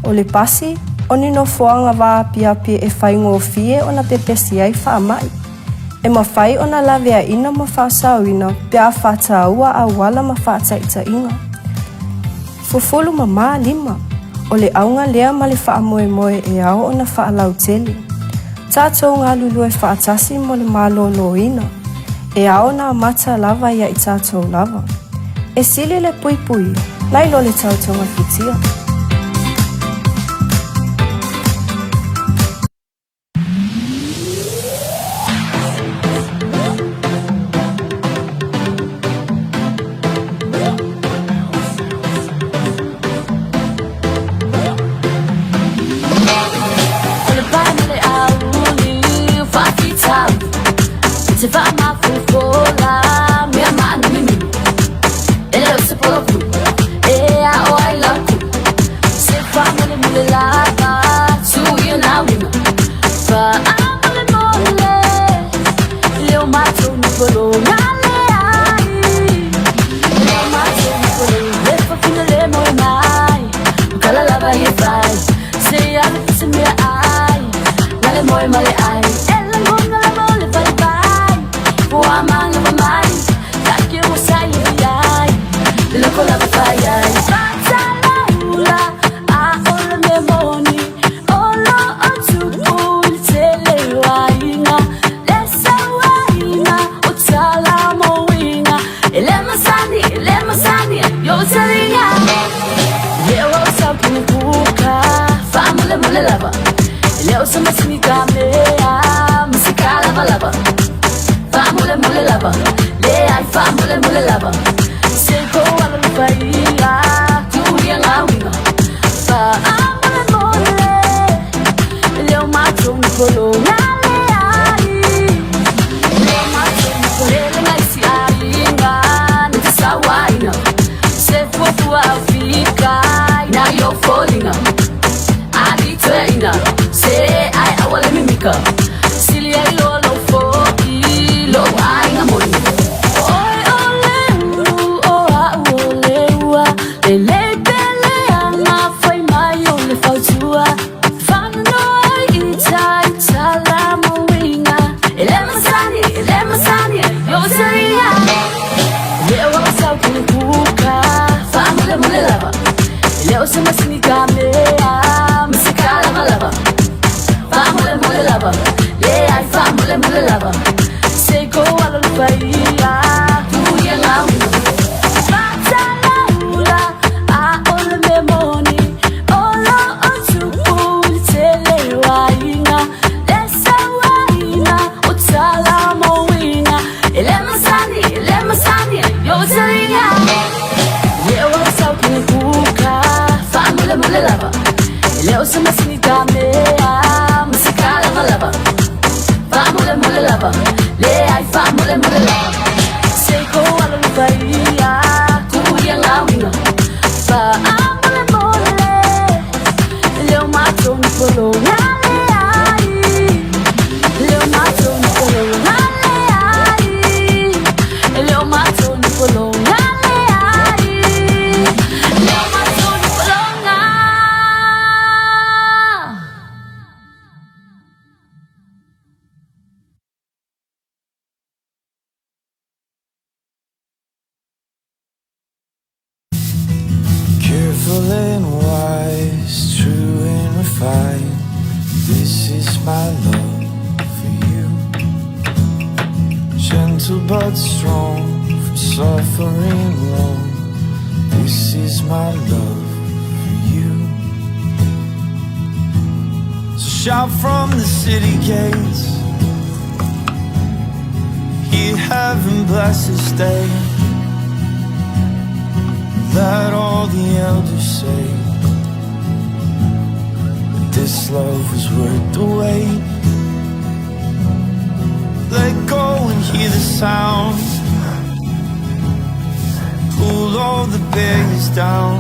O le pasi, o ni nofoaga vaapiapi e faigofie ona pepesi ai faamai. E mafai ona laveaina ma faasaoina pe a faataua auala ma faataitaiga. Fufulu mamā lima, o le auga lea ma le faamoemoe e ao ona faalautele. Tatou galulue faatasi mo le malōlōina. E ao ona amata lava ia i tatou lava. E sili le puipui, nai lo le tau togafitia.
Gentle but strong from suffering long. This is my love for you. So shout from the city gates. Hear heaven bless this day. Let all the elders say that this love was worth the wait. Let go and hear the sound. Pull all the barriers down.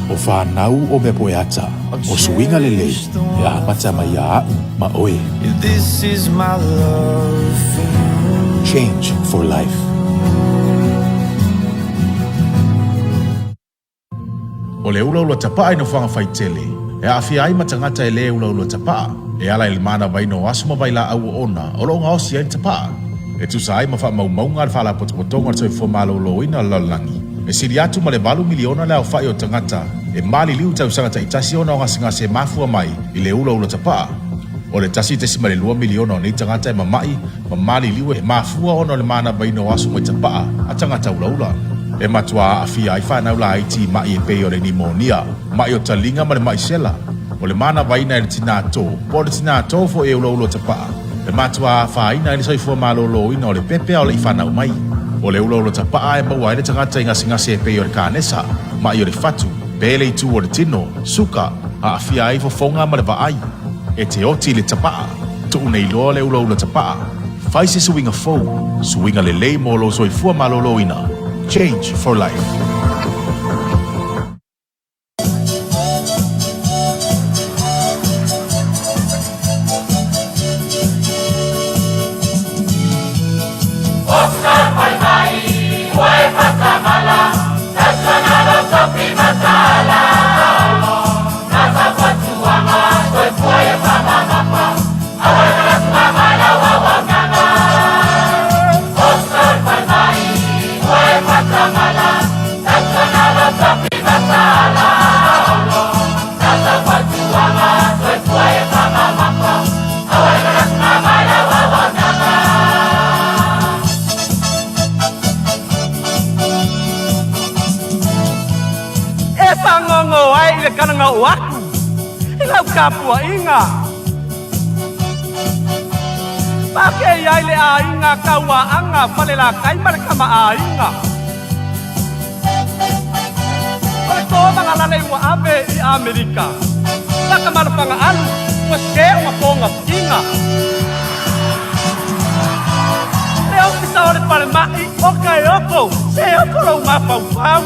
O whānau o mea poe ata, o suiga lelei, e amata mai iā a'u ma oe.
This is my love for you.
Change for life. O le ulaula tapaa i nofoaga faitele, e aafia ai ma tagata e lē ulaula tapaa, e ala i le manavaina o aso ma vailaau oona o lo o gaosi ai le tapaa. E tusa ai ma faamaumauga a le Faalapotopotoga o le Soifua Maloloina o le Lalolagi, e sili atu ma le 8 miliona le aofai o tagata e maliliu i tausaga taitasi ona o gasegase e mafua mai i le ulaula tapaa. O le 1.2 miliona o nei tagata e mama'i ma maliliu e mafua ona o le manavaina o aso mai tapaa a tagata ulaula. E matuā aafia ai fanau laiti i ma'i e pei o le nimonia, ma'i o taliga ma le ma'i sela. O le manavaina e le tinā tō, po o le tinā tō fo'i e ulaula tapaa, e matuā afaina ai le soifua malōlōina o le pepe a o le'i fanau mai. O le ulaula tapaa e maua ai le tagata i gasegase e pei o le kanesa, ma'i o le fatu, pe le itu o le tino, suka, aafia ai fofoga ma le vaai. E te oti i le tapaa, tuu nei loa le ulaula tapaa. Fai se suiga fou, suiga lelei mo lou soifua malōlōina. Change for life.
E fagogo ai i le kalaga'u aku i lau tapuaʻiga. Pakei ai le aiga tauaaga falelatai ma le kamaʻāiga. O le tomagalale ua ave i Amerika. Lakamalofagaʻalu ua sē o mafoga figa. Le ofisa o le falemaʻi o kaeoko se oko lou mafaufau.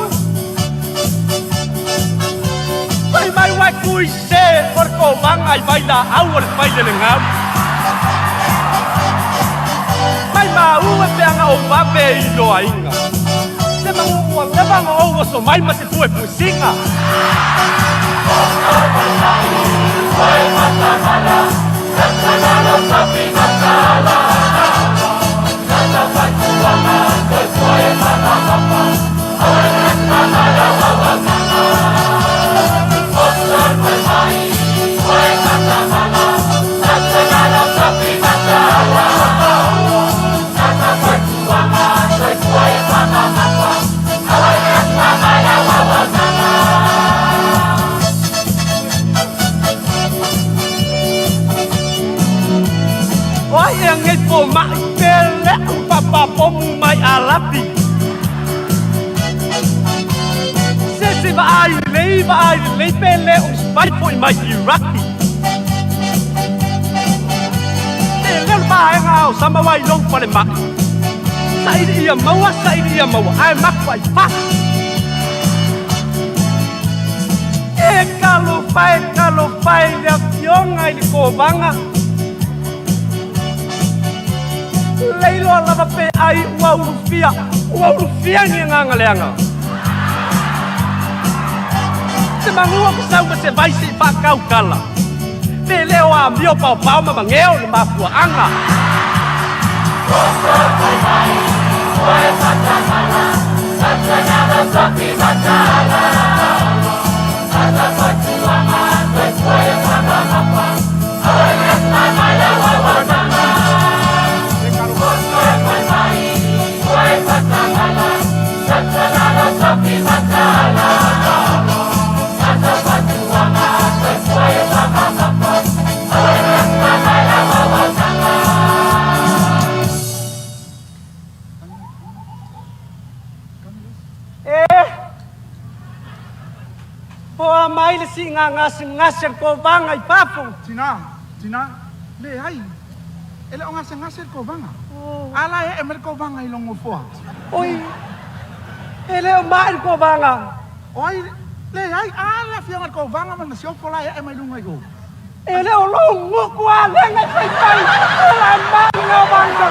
Fai mai uae kui sē o le kovaga i vailaau o le failelegau. Mai maʻu e peaga ou ave i loaiga. Se magu ua leva ona ou oso mai ma se puepuesiga. O ai ea nei fomaʻi pe leʻu papapomu mai alapi. Se se vaai lelei vaai lelei pe lē o spai foʻi mai Iraki. Te leo le vaega o sama wai lou falemaʻi. Saili ia maua saili ia maua ae maku ai fasi. E talofa e talofa e le afioga i le kovaga. Leiloa lava pe ai ua ulufia, ua ulufia ni agaga leaga. Se magua ku sau ma se vaisi i faakaukala. Pe lē o amio paopao ma mageo le mafuaaga. mai le siiga gasegase a le kovaga i fafo.
Tina, tina, leai, e le o gasegase le kovaga. A la e ee mai le kovaga i lou nofoa.
Oi, e le o mai le kovaga.
O ai, leai, a le afioga i le kovaga ma le masiofo la e ee mai luga i o.
E le o lou gutu a lega e faifai, o la mai le kovaga.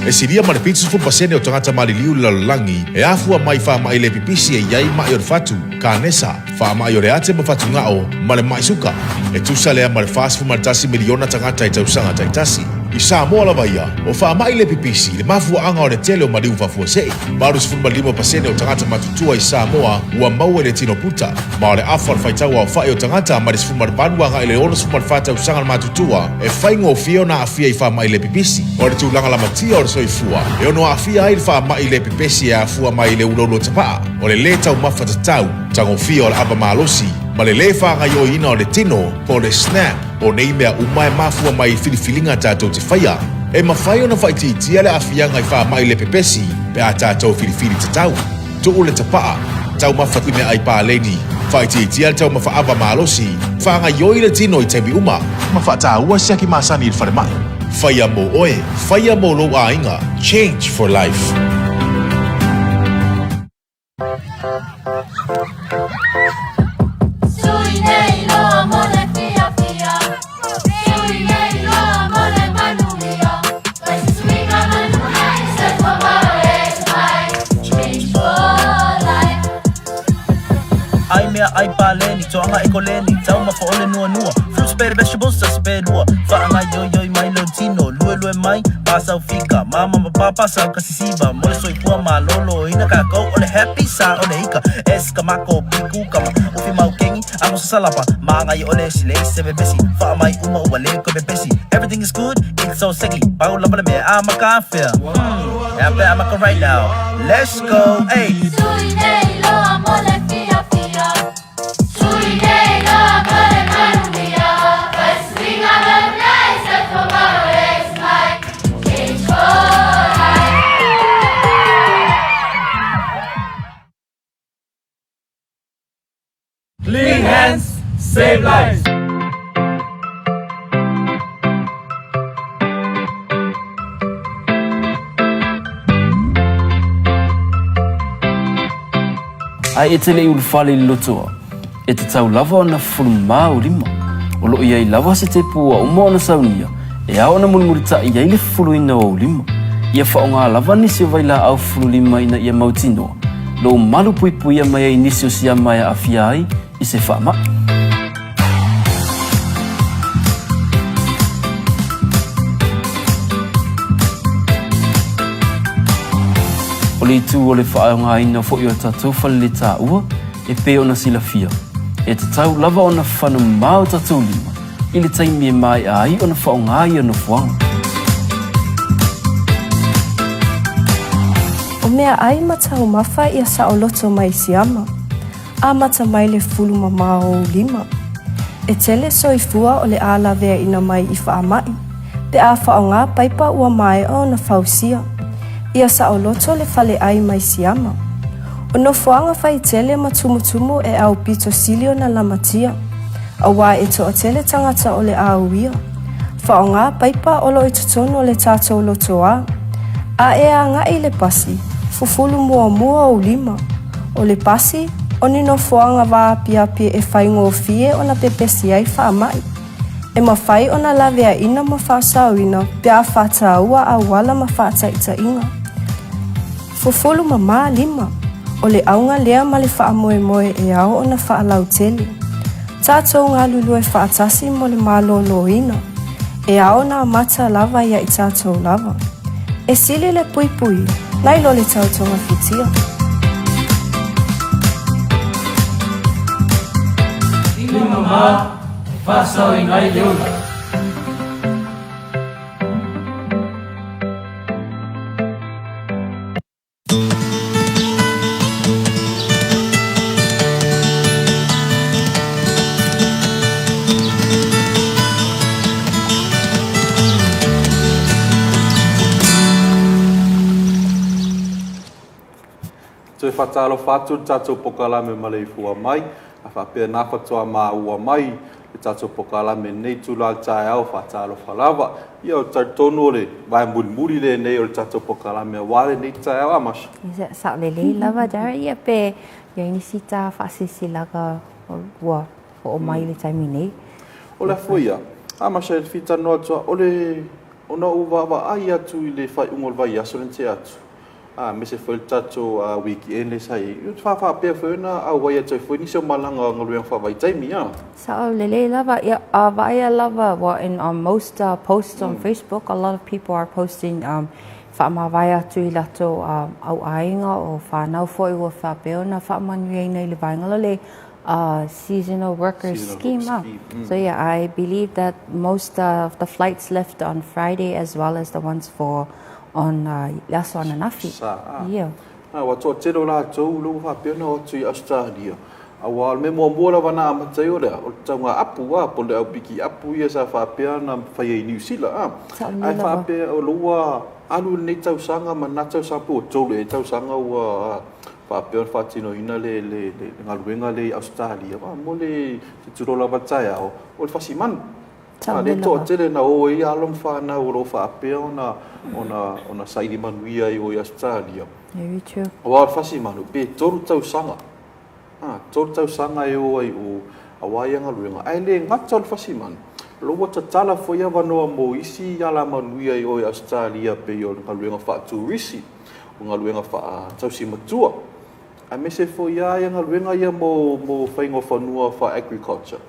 E silia ma le 70% o tagata maliliu i le lalolagi e afua mai i faamai le pipisi e i ai maʻi o le fatu, kanesa, faamai o le ate ma fatugao, ma le maʻi suka. E tusa lea ma le 41 miliona tagata i tausaga taitasi. I Samoa lava ia, o faamai le pipisi le mafuaaga o le tele o maliu faafuasei. 85% o tagata matutua i Samoa ua maua i le tino puta, ma o le afa o le faitau aofai o tagata mai le 18 agai i le 64 tausaga le matutua e faigofie ona aafia i faamai le pipisi. O le tulaga lamatia o le soifua e ono aafia ai le faamai le pepesi e afua mai i le uloulou tapaa, o le lē taumafa tatau, tagofia o le ava malosi, ma le lē faagaioiina o le tino po o le SNAP. O nei mea uma e mafua mai i filifiliga tatou te faia. E mafai ona faaitiitia le aafiaga i faamai le pepesi pe a tatou filifili tatau. Tuu le tapaa, taumafa i meaai paleni, faaitiitia le taumafa ava malosi, faagaioi le tino i taimi uma, ma faataua siaki masani i le falemai. Faia mo oe, faia mo lou aiga, Change for Life.
Sui nei loa mo le fiafia, Sui nei loa mo le manuia, Fai se suiga manu ai, Soifua malo e mai, Change for life.
Ai mea ai paleni, toaga e koleni, taumafa o le nuanua, fruits be vegetables tasi pe lua, faagaioioi mai lou tino, luelue mai, pasau fika, mama ma papa sau kasisiva, mo le soifua malōlōina kākou o le happy sa o le ika, es ka mako piku kama, ufi mau kengi, ago sasalapa, magai o le silei se pepesi, faamai uma ua le koe pepesi, everything is good, it's so sexy, pau lava le mea a maka afea, e a pe a maka right now, let's go, ay.
Sui nei loa mo le fiafia, Sui nei loa mo le manuia, Fai suiga manu ai, Soifua malo e mai, Change for life.
Clean hands, save lives.
Ae e te le i ulufale i le lotoa, e tatau lava ona fufulumā ou lima. O lo o i ai lava se tepu ua uma ona saunia e ao ona mulimulitaʻi ai le fufuluina o ou lima. Ia faaaoga lava nisi o vailaau fufululima ina ia mautinoa. lou malupuipuia mai ai nisi o siama e aafia ai i se faamai. O le itu o le faaaogaina foi o tatou faleletaua e pei ona silafia, e tatau lava ona fanumā o tatou lima i le taimi e maea ai ona faaaoga ia nofoaga.
O meaai ma taumafa ia saoloto mai Siama. Amata mai le fulu mamao o ou lima. E tele soifua o le a laveaina mai i faamai, pe a faaaoga paipa ua maea ona fausia. Ia saoloto le faleai mai Siama. O nofoaga faitele ma tumutumu e aupito sili ona lamatia, auā e toatele tagata o le a uia. Faaaoga paipa o lo o i totonu o le tatou lotoā. A e agai i le pasi, fufulu muamua ou lima. O le pasi, o ni nofoaga vaapiapi e faigofie ona pepesi ai faamai. E mafai ona laveaina ma faasaoina pe a faataua auala ma faataitaiga. Fufulu mamā lima, o le auga lea ma le faamoemoe e ao ona faalautele. Tatou galulue faatasi mo le maloloina. E ao ona amata lava ia i tatou lava. E sili le puipui, nai lo le tau togafitia.
Lima mamā e faasaoina ai le ola.
Toe faatalofa atu le tatou pokalame maleifua mai, a faapea na faatoa maua mai le tatou pokalame nei itula o le taeao, faatalofa lava. Ia, ou te talitonu o le vae mulimuli lenei o le tatou pokalame aua lenei taeao, a Masha?
Sao lelei lava, Darren. Ia, pe i ai nisi ta faasilasilaga ua oo mai i le taimi nei.
O le a foi ia, a Masha, e fia talanoa atu lava, o le, ona ou vaavaai atu i le faaiuga o le vaiaso lea na tea atu, aemaise foi le tatou weekend lea sa i ai, ou te faafaapea foi ona auai atu ai foi nisi o malaga o galuega faavaitaimi, a?
Sao lelei lava, ia, a vaaia lava, well, in most posts on Facebook, a lot of people are posting um, faamavae atu i latou au aiga o whanau foi ua faapea ona faamanuiaina i le vaega la le seasonal workers scheme. Scheme. So yeah, I believe that most of the flights left on Friday as well as the ones for on le aso ananafi.
Sa, a.
Ia.
A, ua toatele o latou lea ua faapea ona o atu i Ausetalia. Aua o le mea muamua lava na amata ai o le a, o le tauga apu, a, po o le au piki apu ia sa faapea ona faia i Niu Sila, a.
Sa o le
Ae faapea o lea ua alu lenei tausaga ma lena tausaga pe ua tolu ea tausaga ua faapea ona faatinoina le, le, le galuega lea i Ausetalia, a, mo le tilotilo lava taeao, o le fasimanu. A lea toatele na o ai alo ma fanau o lo o faapea ona, ona, ona saili manuia ai o i Ausetalia.
Very true.
Aua o le fasimanu, pe tolu tausaga. A, tolu tausaga e o ai o, aua ia galuega. Ae le gata o le fasimanu, o lo ua tatala foi avanoa mo isi alamanuia i o i Ausetalia pei o le galuega faaturisi, o galuega faatausi matua. Aemaise foi lava ia galuega ia mo, mo faiga o fanua faa-agriculture.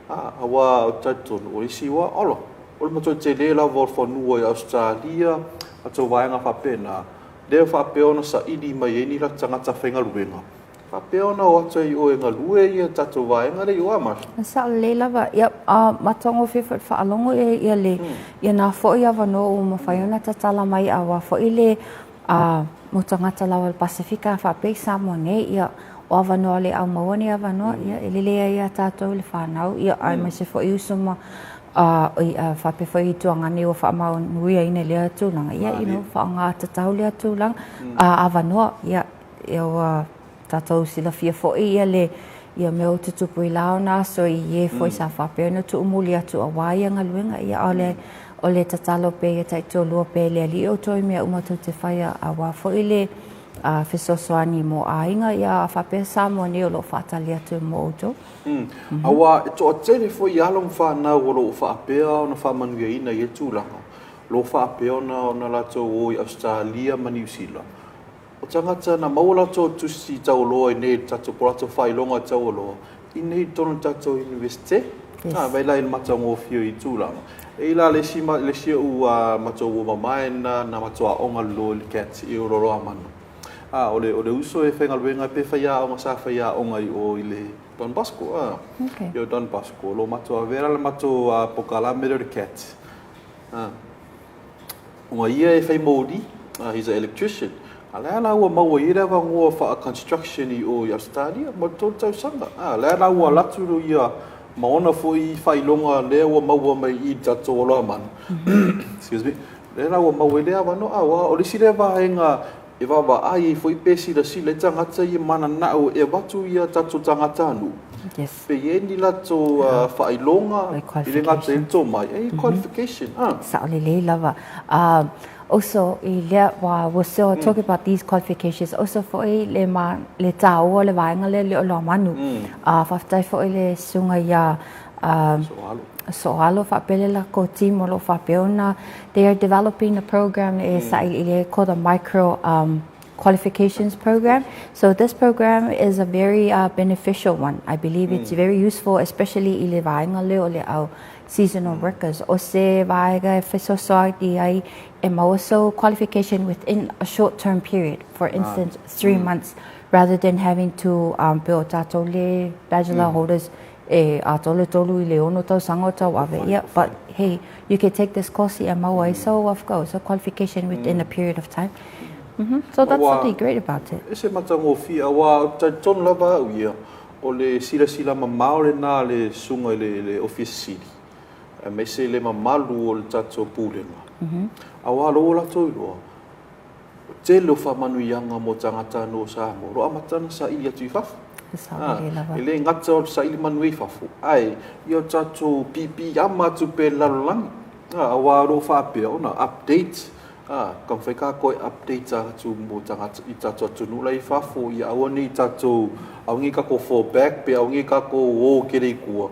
A, aua ou te talitonu, o isi ua, ola, o le matua tele lava o le fanua i Ausetalia, atou vaega faapena, lea e faapea ona saili mai ai ni latou tagata faigaluega, faapea ona o atu ai i o e galue ia tatou vaega lea i o, a Marcia?
E sao lelei lava, ia, a matagofie foi le faalogo ia, ia le, ia na foi avanoa ua mafai ona tatala mai aua foi le A mo tagata lava o le Pasefika a faapea i Samoa nei, ia, o avanoa le au maua nei avanoa, ia, e lelei ai ia tatou le fanau, ia, aemaise foi uso ma, a, i, a, faapea foi i tuagane ua faamanuiaina i lea tulaga, ia, you know, faaaoga tatau lea tulaga, a avanoa, ia, ia ua tatou silafia foi ia le, ia mea ua tutupu i la ona aso i e foi sa faapea ona tuumuli atu aua ia galuega, ia, a o le, o le tatalo pea ia taitoalua pea i le Alii o outou i mea uma tou te faia aua foi le fesoasoani mo aiga, ia, a faapea Samoa nei o lo o faatali atu mo outou.
Aua e toatele foi alo ma fanau o lo o faapea ona faamanuiaina i ia tulaga, o lo o faapea ona latou o i Ausetalia ma Niu Sila. O tagata na maua latou tusi taualoa i nei i le tatou po o latou faailoga taualoa i nei i totonu o le tatou Iunivesite.
Yes.
A, vai la i le matagofie i tulaga. E i la le isi, le isi o'u matou uo mamae na, na matou aoga lolo i le CAT i o Loloamanu. A, o le, o le uso e faigaluega pe faiaoga sa faiaoga i o i le Don Bosco, a.
Okay.
I o Don Bosco. O lo matou avea la le matou pokalame lea o le CAT. A. Ona ia e fai moli, he's an electrician. A lea la ua maua i ai le avanoa faa-construction i o i Ausetalia mo le 3 tausaga. A lea la ua alu atu ia ma ona foi faailoga lea ua maua mai i i le tatou Oloamanu. Excuse me. Lea la ua maua ai lea avanoa. Aua o le isi lea vaega e vaavaai ai foi pe silasila ai tagata ia mananao e avatu ia tatou tagatanuu.
Yes.
Pe i ai ni latou faailoga i le gata i le tomai, e i ai qualification.
Sao lelei lava. Also i lea wā we're still talking about these qualifications, also foi le ma le tāua o le vaega lea le Oloamanu. Faafetai foi le susuga iā Soalo faapea le lakou team o lo o faapea ona they are developing a program e sailiili ai called the micro qualifications program. So this program is a very beneficial one. I believe it's very useful especially i le vaega lea o le au seasonal workers. O se vaega e fesoasoani ai e maua sou qualification within a short term period. For instance, 3 months rather than having to pe o tatou le bachelor holders e atoa le 3 i le 6 tausaga o tauave. Ia, but hey, you can take this course e maua ai sou sou qualification within a period of time. So that's something great about it.
E se matagofie, aua ou te talitonu lava au ia, o le silasila mamao lena a le susuga i le Ofisa Sili, aemaise le mamalu o le tatou Pulega. Aua o lea ua latou iloa, o le tele o faamanuiaga mo tagata anō o Samoa, o lo o amata ona saili atu i fafo. E le gata o le saili manuia i fafo, ae ia o tatou piipiiama atu pea i le lalolagi, aua o lo o faapea ona update Ā, ka mawhai kākou e update atu mo tagata i tatou atunuu la i fafo ia aua nei tatou, aua nei kākou fall back pe aua nei kākou ō kele i tua,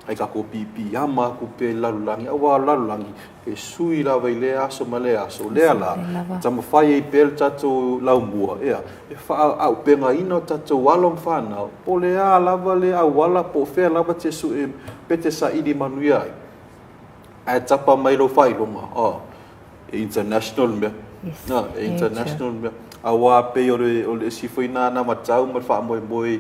ai kākou piipiiama aku pea i le lalolagi, aua o le lalolagi e sui lava i lea aso ma lea aso, lea la, e taumafai ai pea le tatou laumua, ea, e faaaupegaina o tatou alo ma fanau, po o le a lava le auala, po o fea lava te sue pe te saili manuia ai, ae tapa mai lou faailoga, oh, E international mea.
Yes.
Na, e international mea. Aua pei o le, o le isi foi na na matau ma le faamoemoe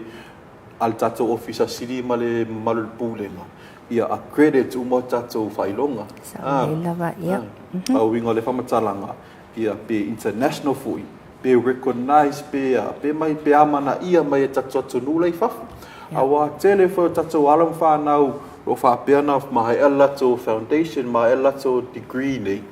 a le tatou Ofisa Sili ma le mamalu o le Pulega, ia accredit uma o tatou faailoga.
Sao lelei lava, ia.
A uiga o le faamatalaga, ia pe international foi, pe recognise pe a, pe mai pe amanaia mai e tatou atunuu la i fafo. Aua tele foi o tatou alo ma fanau o lo o faapea ona maea le latou foundation, maea le latou degree nei,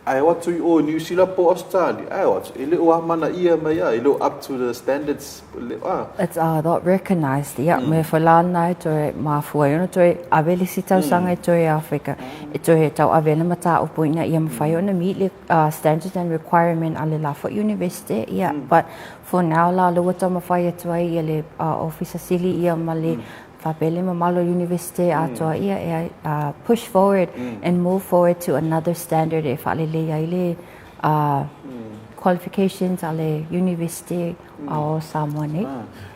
ae o atu i o i Niu Sila po o Ausetalia, ae o atu, e le o amanaia mai a, e le o up to the standards, e le o, a.
It's not recognised, ia, mea foi la na e toe mafua ai ona toe ave le isi tausaga e toe Afrika, e toe tauave ai le mataupu ina ia mafai ona meet le standards and requirement a le la foi University, ia, but for now la lea ua taumafai atu ai ia le Ofisa Sili ia ma le faapea le mamalu o le University atoa ia e push forward and move forward to another standard e faalelei ai le qualifications a le University o Samoa nei.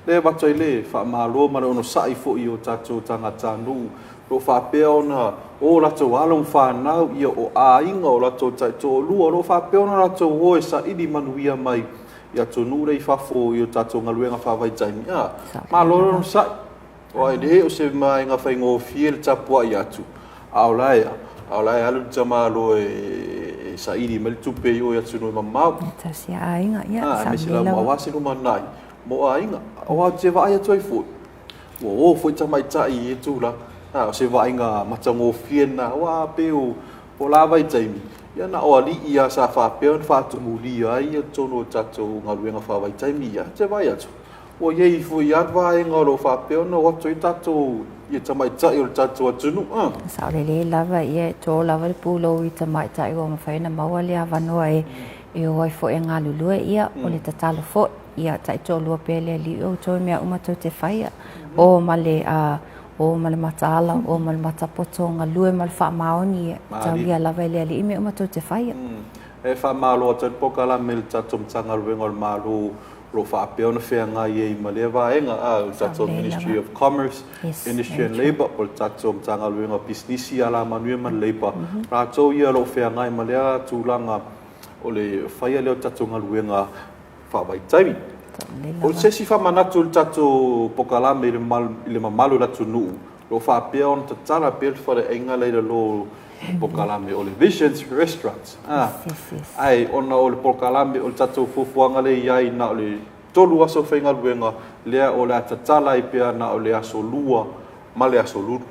Lea e avatu ai le faamalo ma le onosai foi i o tatou tagatanuu o lo o faapea ona o latou alo ma fanau, ia o aiga, o latou taitoalua, o lo o faapea ona latou o e saili manuia mai i atunuu la i fafo i o tatou galuega faavaitaimi, a, malo le onosai. Aua e le o se vaega faigofie le tapuai atu, a o la e a? A o la e alu le tamaloa e saili mai le tupe i o i atunuu e mamao.
E tausi a aiga, ia,
sa Aemaise lava aua se lumanai mo aiga. Aua ou te vaai atu ai foi, ua o foi tamaitai i ia tulaga. A, o se vaaiga matagofie lena, aua pei o o la vaitaimi, ia na o alii lava sa faapea ona faatumulia ai ia totonu o tatou galuega faavaitaimi ia. Ou te vaai atu, ua i ai foi lava vaega o lo o faapea ona o atu ai tatou ia tamaitai o le tatou atunuu. A.
Sao lelei lava, ia e tō lava le pulou i tamaitai ua mafai ona maua le avanoa e e o ai foi e galulue, ia, o le tatalo foi, ia taitoalua pea le Alii o outou i mea uma tou te faia, o ma le, a, o ma le mataala, o ma le matapoto, galue ma le faamaoni, ia taulia lava e le Alii mea uma tou te faia.
E faamalo atu ai le polokalame i le tatou Matagaluega o le Malo o lo o faapea ona feagai ai ma lea vaega, a, o le tatou Ministry of Commerce, Industry and Labour, po o le tatou Matagaluega o Pisinisi, Alamanuia ma le Leipa, latou ia o lo o feagai ma lea tulaga o le faia lea o tatou galuega faavaitaimi. O se isi faamanatu i le tatou polokalame i le mamalu o le atunuu, o lo o faapea ona tatala pea le faleaiga lea i lalo o le polokalame o le Visions Restaurant. Ae ona o le polokalame o le tatou fuafuaga lea e i ai na o le 3 aso faigaluega, lea o le a tatala ai pea na o le aso Lua ma le aso Lulu.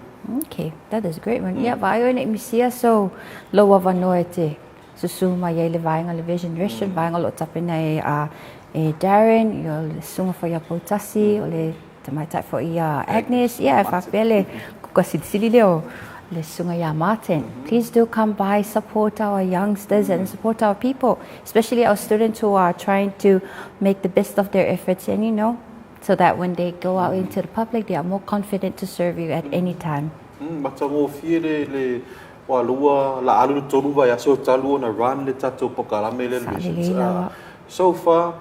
Okay, that is a great one. Ia, vaai oe ne i misia so lou avanoa e te susu mai ai le vaega le Vision Restaurant, vaega o lo o tapena e a e Darren, ia o le susuga foi ia Poutasi, o le tamaitai foi ia Agnes, ia e faapea le kuka silisili lea o le susuga ia Martin. Please do come by, support our youngsters and support our people, especially our students who are trying to make the best of their efforts and you know, so that when they go out into the public, they are more confident to serve you at any time.
Matagofie le le Ua lua la alu le tolu vaiaso talu ona run le tatou pokalame lea le Visions. So far,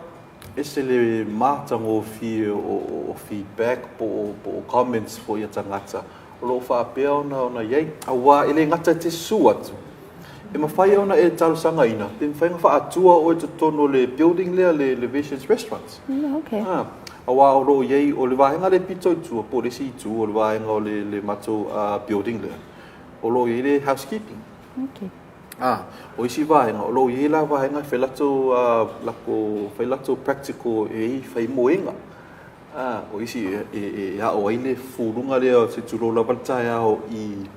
ese le matagofie o feedback po o comments foi a tagata o lo o faapea ona ona i ai. Aua e le gata i te susu atu, e mafai ona e talosagaina pe mafai ona faaatua oe i totonu o le building lea le Visions Restaurants.
Okay.
Aua o lo o i ai, o le vaega lea pito i tua po o le isi itu o le vaega o le matou building lea, O lo o i ai le housekeeping.
Okay.
Ah, o isi vaega, o lo o i ai la vaega e fai latou, lako, fai latou practical e i fai moega. Ah, o isi e, e, e aʻo ai le fufuluga lea se tulou lava le taeao i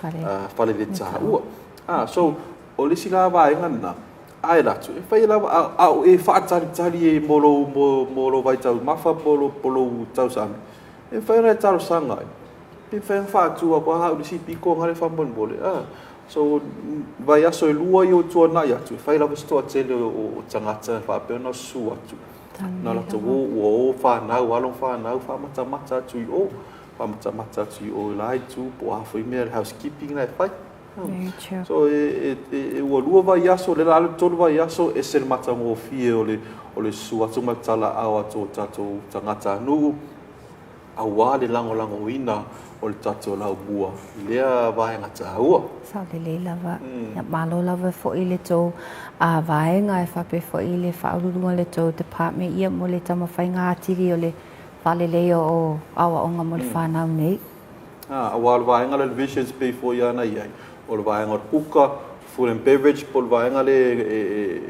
fale,
fale le taua. Ah, so, o le isi la vaega lena, ae latu, e fai lava, a, a o e faatalitali e mo lou, mo, mo lou vaitaumafa, mo lou, po lou tausami, e mafai ona e talosaga ai. Pe mafai ona faatu atu a au le isi piko nga le faamolemole a. So vaiaso e lua ia ua tuanai atu e fai lava se toatele o tagata e faapea ona susu atu. Na latou o ua o fanau alo ma fanau faamatamata atu i o, faamatamata atu i o i la itu po o a foi mea le housekeeping la e fai.
Very true.
So e, e, e, ua lua vaiaso, le la le tolu vaiaso, ese le matagofie o le, o le susu atu ma le talaau atu o tatou tagatanuu. aua le lagolagoina o le tatou laumua i lea vaega taua.
Sao lelei lava. Ia malo lava foi le tou vaega e faapea foi le faauluuluga o le tou department ia mo le taumafaiga atili o le faaleleia o aoaoga mo le fanau nei.
Aua o le vaega lea o le Visions pei foi lava ona i ai, o le vaega o le kuka, food and beverage po o le vaega lea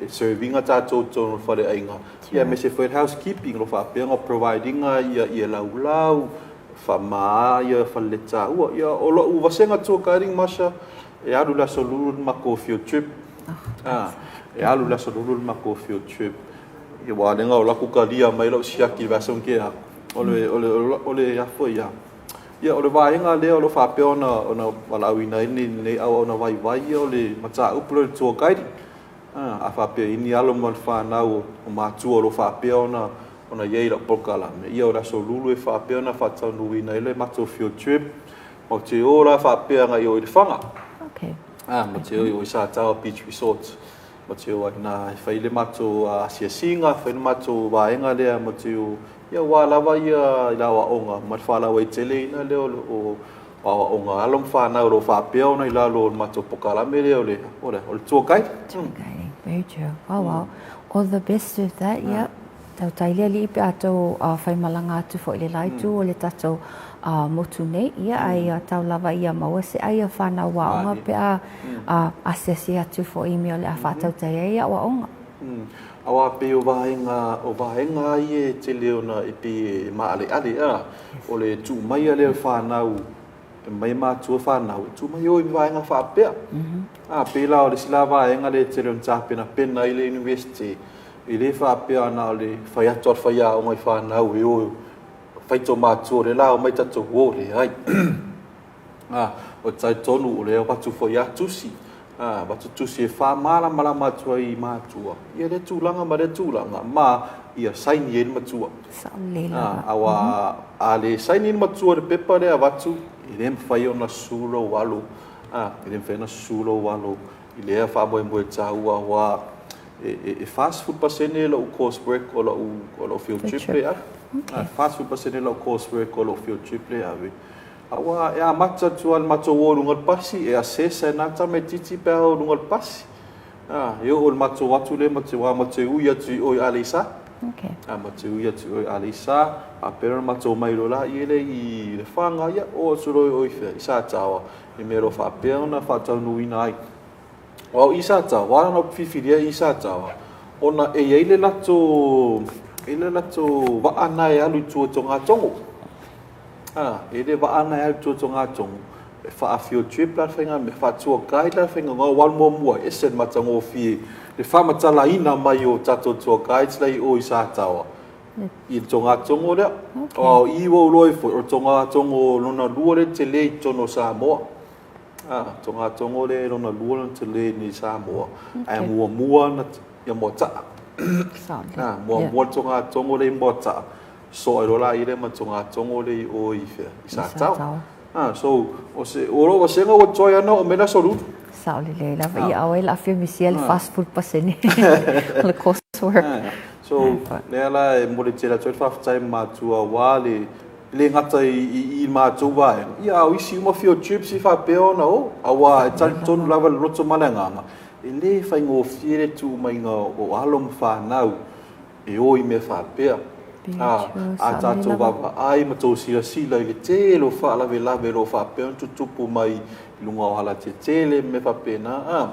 e serve ina tatou i totonu o le faleaiga, ia aemaise foi le housekeeping o lo o faapea ona provide ina ia laulau, faamama ia faleletaua. Ia o lou vasega tour guiding Marsha, e alu i le Aso Lulu le matou field trip. E alu i le Aso Lulu le matou field trip. Ia aua o lea na ou alu atu talia mai lau siaki i le vaiaso na tea atu. O le, o le, o le a foi ia. Ia, o le vaega lea o lo o faapea ona, ona valaauina ai lenei auauna vaivai ia o le mataupu lea o le tour guiding. A, a faapea i ni alo ma le fanau o matua o lo o faapea ona, ona i ai i lau polokalame, ia o le Aso Lulu e faapea ona faataunuuina ai le matou field trip. Matou te o la faapea agai o i Lefaga.
Okay.
A, matou te o i o i Sataoa Beach Resort. Matou te o ai i ina e fai le matou asiasiga, fai le matou vaega lea, matou te o Ia aua lava ia i le aoaoga ma le faalauaiteleina lea o aoaoga a alo ma fanau o lo o faapea ona i lalo o le matou pokalame lea o le, o le, o le tour guide.
Tour guiding, very true. Oh wow, all the best with that, yeah. Tautai le alii pe a tou faimalaga atu foi i le la itu o le tatou motu nei, ia ai tau lava ia maua se ai a fanau aoga pe a asiasi atu foi i mea o le a faatautai ai aoaoga.
Aua pei o vaega, o vaega lava ia e tele ona e pei e maaleale a, o le tuu mai lea o le fanau, e aumai matua fanau, e tuu mai o i vaega faapea. A pei la o le isi la vaega lea e tele ona tapenapena ai le University, e le faapea na o le fai atu lava o le faiaoga i fanau e o e fai tō matua o lea la omai tatou o, leai. Ā, ou te talitonu o lea e avatu foi a tusi, ā, avatu tusi e faamalamalama atu ai i matua ia lea tulaga ma lea tulaga, ma ia saini ai le matua.
Sao lelei lava.
Ā, aua a le saini le matua i le pepa lea e avatu, e le mafai ona susu lou alo, ā, e le mafai ona susu lou alo i lea faamoemoe taua, aua. E, e 40% lo'u course work o lo'u o lo'u field trip lea e ave. Okay. 40% lo'u course work o lo'u field trip lea e ave. Aua e amata atu lava i le matou o i luga o le pasi, e assess e na tamaitiiti pe a o i luga o le pasi. A, e oo i le matou atu lea ma te wā ma te ui atu i o i Aleisa.
Okay.
A, ma te ui atu i o i Aleisa, faapea ona matou omai loa la i ele i Lefaga, ia, oo atu loa i o i fea, i Sataoa, i mea o lo o faapea ona faataunuuina ai. Aua o i Sataoa, ala ona ou filifilia i Sataoa, ona e i ai le latou, e i ai le latou vaa na e alu i tua i Togatogo. A, e i ai le vaa na e alu i tua i Togatogo, e faa-field trip la le faiga mea, faa-tour guide la le faiga, na ou alu muamua ai, ese le matagofie, le faamatalaina mai o tatou tour guides la i o i Sataoa, i le togatogo lea. Okay. Aua o i ua ou iloa ai foi, o le togatogo lona lua lea tele i totonu o Samoa. A, togatogo lea lona lua lona tele i Samoa, ae muamua na ia Moataa. A, muamua le togatogo lea i Moataa, soa ai loa la ia ma le togatogo lea i o i fea, i Sataoa. A, so, o se, o lou vasega ua tuai lava ona oo mai le Aso Lulu.
Sao lelei lava. Ia aua e laafia misia le 40% o le course work.
So, lea la e momoli tele atu ai le faafetai i matua aua le E le gata i i matou vaega, ia a o isi uma field trips i faapea ona o, aua e talitonu lava le loto ma le agaga, e le faigofie le tuu maiga o alo ma fanau e o i mea faapea. A, a tatou vaavaai ma tou silasila i le tele o faalavelave o lo o faapea ona tutupu mai i luga o alatetele ma mea faapena, a.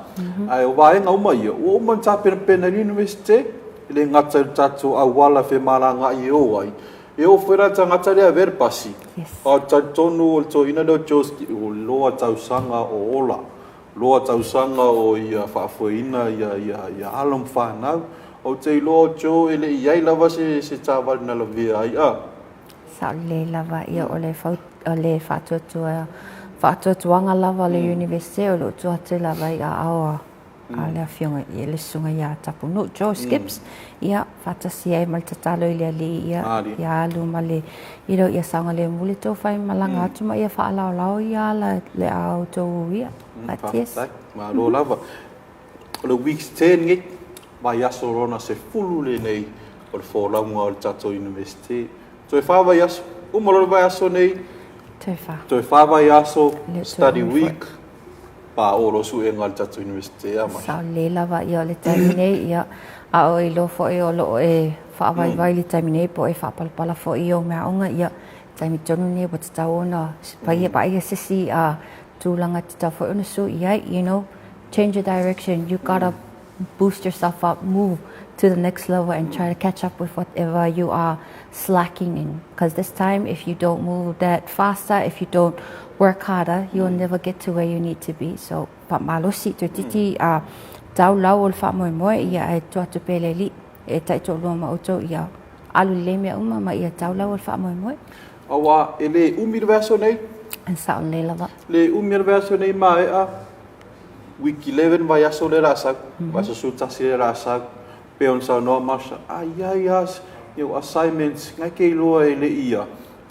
Ae o vaega uma ia, ua uma ona tapenapena e le Iunivesite, e le gata i le tatou auala femalagaai e o ai, E oo foi la le tagata lea e avea le pasi, a o le talitonu o le toeaina lea o Joe ua loa tausaga o ola, loa tausaga o ia faafoeina ia, ia, ia alo ma fanau. Ou te iloa o Joe e le i i ai lava se, se taavale na lavea ai, a.
Sao lelei lava, ia o le fau, o le faatuatua, faatuatuaga lava o le Iunivesite o lo o tuu atu lava i aao a a le Afioga i le Susuga ia Tapunuu, Joe Skips, ia, faatasi ai ma le tatalo i le Alii, ia, ia alu ma le, you know, ia saogalemu le tou faimalaga atu ma ia faalaolao ia ala le a outou uia. Faatasi.
Faafetai. Malo lava. O le weeks 10 nei, vaiaso lona 10 lenei o le folauga o le tatou Iunivesite. Toe fa vaiaso, uma loa le vaiaso nei,
Toe fa.
Toe fa vaiaso, study week, paʻo loa suega a le tatou Iunivesite a Mahi.
Sao lelei lava ia o le taimi nei, ia, a o iloa foi o lo o e faavaivai le taimi nei po o e faapalapala foi i ou meaaoga, ia, taimi tonu nei ua tatau ona paia vaaia se isi tulaga tatau foi ona sui i ai, you know, change your direction, you gotta boost yourself up, move to the next level and try to catch up with whatever you are slacking in. Because this time, if you don't move that faster, if you don't work harder, you'll never get to where you need to be. So, faamalosi toeitiiti a tau lau o le faamoemoe, ia ae tuu atu pea i le Alii e taitoalua ma outou ia alu lelei mea uma ma ia tau lau o le faamoemoe.
Aua e le umi le vaiaso nei.
E sao lelei lava.
Le umi o le vaiaso nei maea. Week 11 vaiaso lea o le a sau, vaiaso 11 lea o le a sau, pei ona saunoa Marsha, ai ai a you assignments ngai ke iloa e le i a,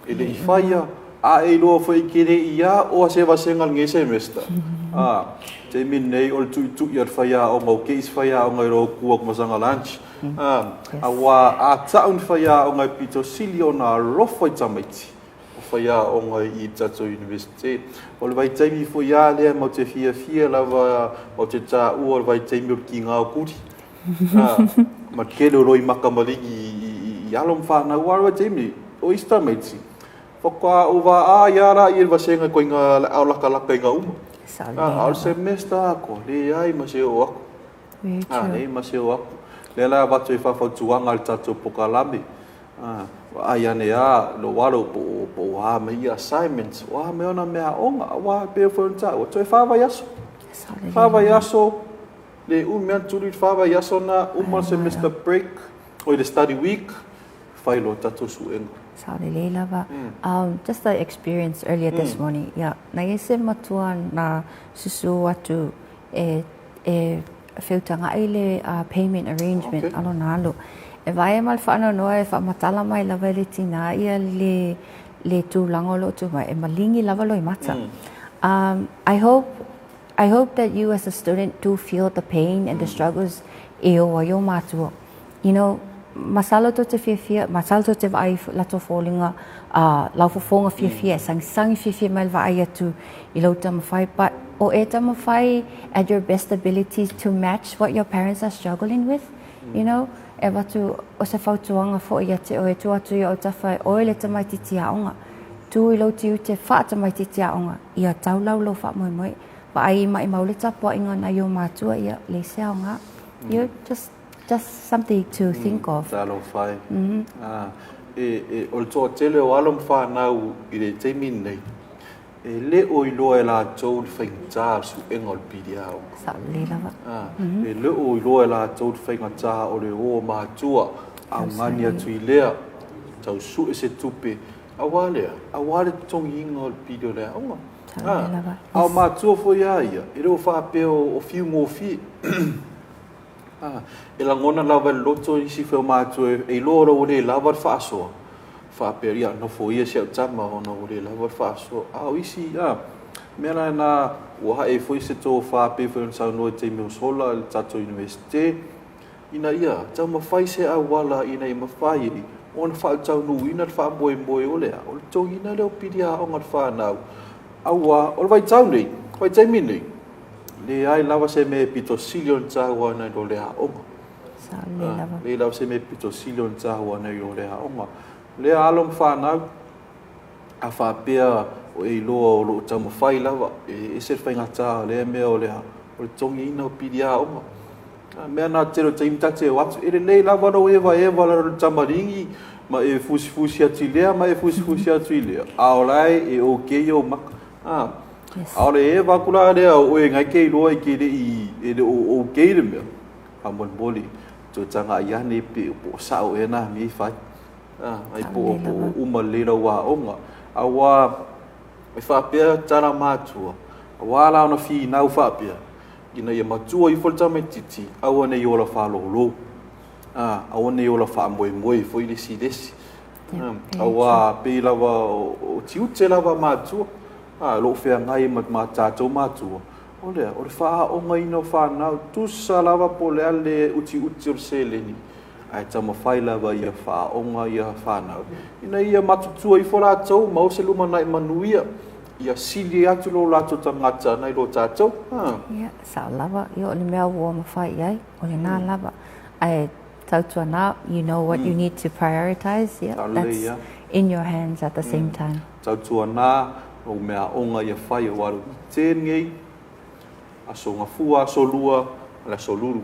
e le i faia, a e iloa foi ke le i a o a se vasega lenei semester. A, taimi lenei o le tuitui a le faiaoga o ke isi faiaoga i lo kua kumasaga lunch. A, aua a tau ni faiaoga e pito sili ona alofa i tamaiti. o faiaoga i tatou Iunivesite. O le vaitaimi foi a lea matou te fiafia lava matou te taua o le vaitaimi o le kiga o kuli. A, ma le tele o loimaka maligi i alo ma fanau aua o le vaitaimi o isi tamaiti faatoa ova a ia la i le vasega ituaiga laau lakalaka ina uma. A, a o le semester atoa, leai ma se oo atu. A, leai ma se oo atu. Lea la avatu ai faafautuaga a le tatou polokalame A, vaai ane a lou alo po o, po o a mai ia assignments, o a mai ona meaaoga, aua e pei foi ona taua, toe fa vaiaso. Fa vaiaso, le umi lava tuli le fa vaiaso na, uma le semester break, oi le study week, fai loa tatou suega.
Sao lelei lava. Just the experience earlier this morning, ia, na i ai se matua na susu atu e e feutagaʻi le payment arrangement a lona alo. E vaai ma le faanoanoa e faamatala mai lava e le tinā ia le le tulaga o lo o tu mai, e maligi lava loimata. I hope I hope that you as a student do feel the pain and the struggles. e o ai ō mātua. You know, masalo tou te fiafia, masalo tou te vaai i latou foliga, ā, lau fofoga fiafia, e sagisagi fiafia mai le vaai atu i lou taumafai, but o e taumafai at your best abilities to match what your parents are struggling with, you know, e avatu o se fautuaga foi ia te oe, e tuu atu i ou tafa e oe le tamaititi aoga, tu i lou tiute faa-tamaititi aoga, ia taulau lou faamoemoe, vaai i maimau le tapuaiga nai ō matua, ia, leai se aoga, you know, just Just something to think of.
Talofa e. E, e, o le toatele o alo ma fanau i le taimi lenei, e le o iloa e latou le faigata o le suega o le pili aoga.
Sao lelei lava.
E le o iloa e latou le faigata o le o o matua, augani atu i lea, tau sue se tupe, auā lea, auā le totogiina o le pili o le aoga.
Sao lelei lava.
A o matua foi a ia, e le o faapea o fiu gofie. E lagona lava e le loto isi foi o matua e iloa ua le lava le faasoa, faapea, ia, nofo ia si au tama ona ua le lava le faasoa. A o isi, a, mea la na ua hae foi se tofa pei foi ona saunoa i taimi o sola i le tatou Iunivesite, ina ia taumafai se auala ina ia mafai ai ona faataunuuina le faamoemoe o le a, o le totogiina lea o pili aoga a le fanau. Aua, o le vaitau nei, vaitaimi nei, Leai lava se mea e pito sili ona taua nai lo le aoga.
Sa lelei lava.
Leai lava se mea e pito sili ona taua nai lo le aoga. Lea alo ma fanau, a faapea o e iloa o lo o taumafai lava, e ese le faigata o lea mea o le o le totogiina o pili aoga. A mea na tele o taimi ta te o atu, e lelei lava lou evaeva lalo i le tamaligi ma e fusifusi atu i lea ma e fusifusi atu i lea, a o la e e okay ou maka. A,
Yes.
A o le eva aku la lea o oe ngai ke iloa i ke le i e le o okay le mea. Faamolemole, toe tagai ane pe po o sao ea nā mea i fai. A, ai po o po o uma lelei lau aoga. Auā e faapea tala matua, auā la ona finau faapea, ina ia matua ifo le tamaititi, aua ne i ola faalōlō. A, aua ne i ola faamoemoe foi le isi i le isi. Auā pei lava o tiute lava matua, a, o lo o feagai ma, ma tatou matua, o lea, o le faaaogaina o fanau, tusa lava po o le a le utiuti o le seleni, ae taumafai lava ia faaaoga ia fanau, ina ia matutua ifo latou, maua se lumanai manuia, ia sili atu lo latou tagata nai lo tatou.
Ha. Ia, sao lava, ia o le mea ua mafai i ai, o lena lava. Ae tautuana, you know what you need to prioritize, yeah, that's in your hands at the same time.
Tautuana, o mea aoga ia fai o alu i tēnei, aso gafua, aso lua, ma le aso lulu.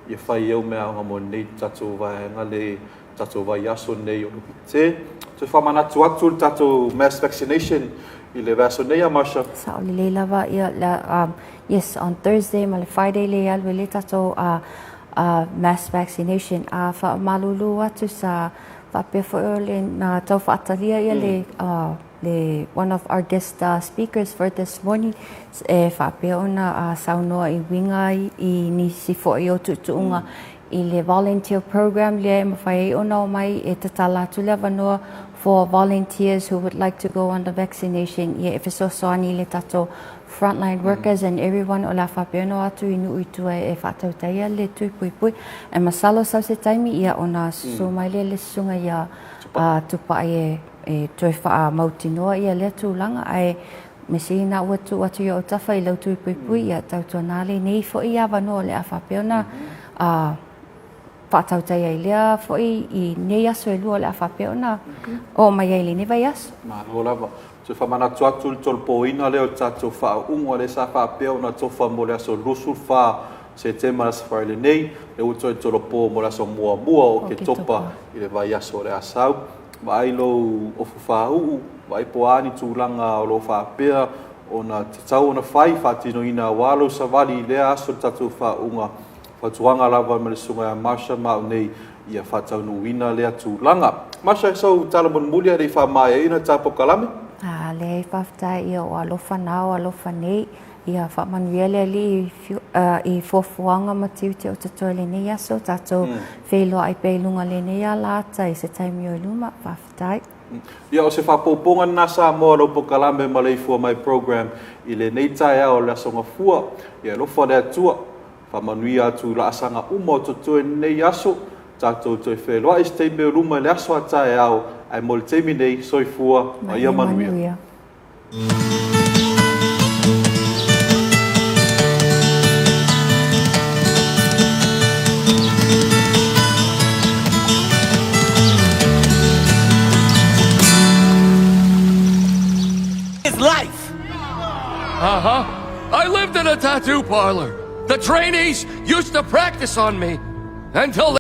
Ia fai au mea aoga mo nei tatou vaega le tatou vaiaso nei o le te. Toe faamanatu atu le tatou mass vaccination i le vaiaso nei a Marsha.
Sao lelei lava, ia, la, yes, on Thursday ma le Friday le alu ai le tatou mass vaccination. A faamalulu atu sa faapea foi o le na tau faatalia ia le le one of our guest speakers for this morning e faapea ona saunoa i uiga i nisi foi o tuutuuga i le volunteer program lea e mafai ai ona omai e tatala atu le avanoa for volunteers who would like to go on the vaccination ia e fesoasoani i le tatou frontline workers and everyone o le a faapea ona o atu i nuu i tua e faatautaia le tui puipui. E masalo sau se taimi ia ona susu mai lea le susuga ia Tupai e e toe faamautinoa ia lea tulaga ae mea sili na ua tuu atu i ou tafa i lau tui puipui ia tautuana lenei foi avanoa o le a faapea ona faatautai ai lea foi i nei aso e lua o le a faapea ona oo mai ai i lenei vaiaso.
Malo lava. Toe faamanatu atu le tolopoina lea o le tatou faauuga lea sa faapea ona tofa mo le aso 24 Setema le Aso Faraile nei, lea ua toe tolopo mo le aso muamua o Oketopa i le vaiaso o le a sau. Vaai lou ofu faauu, vaai po o a ni tulaga o lo o faapea ona tatau ona fai, faatinoina aua lou savali i lea aso i le tatou faauuga. Fautuaga lava ma le Susuga ia Marsha ma au nei ia faataunuuina lea tulaga. Marsha, e sau tala mulimuli ae le i faamaeaina ta polokalame?
A, leai, faafetai ia o alofa na o alofa nei. Ia faamanuia le Alii i fuafuaga ma tiute o totoe lenei aso, tatou feiloai pea i luga lenei alaata i se taimi o i luma. Faafetai.
Ia, o se faapopoga lena Samoa lau polokalame Maleifua Mai Program i lenei taeao o le Aso Gafua. Ia alofa le Atua. Faamanuia atu i laasaga uma o totoe i lenei aso, tatou toe feiloai i se taimi o luma i le aso a taeao, ae mo le taimi nei, soifua ma ia manuia.
His life.
Uh huh. I lived in a tattoo parlor. The trainees used to practice on me until.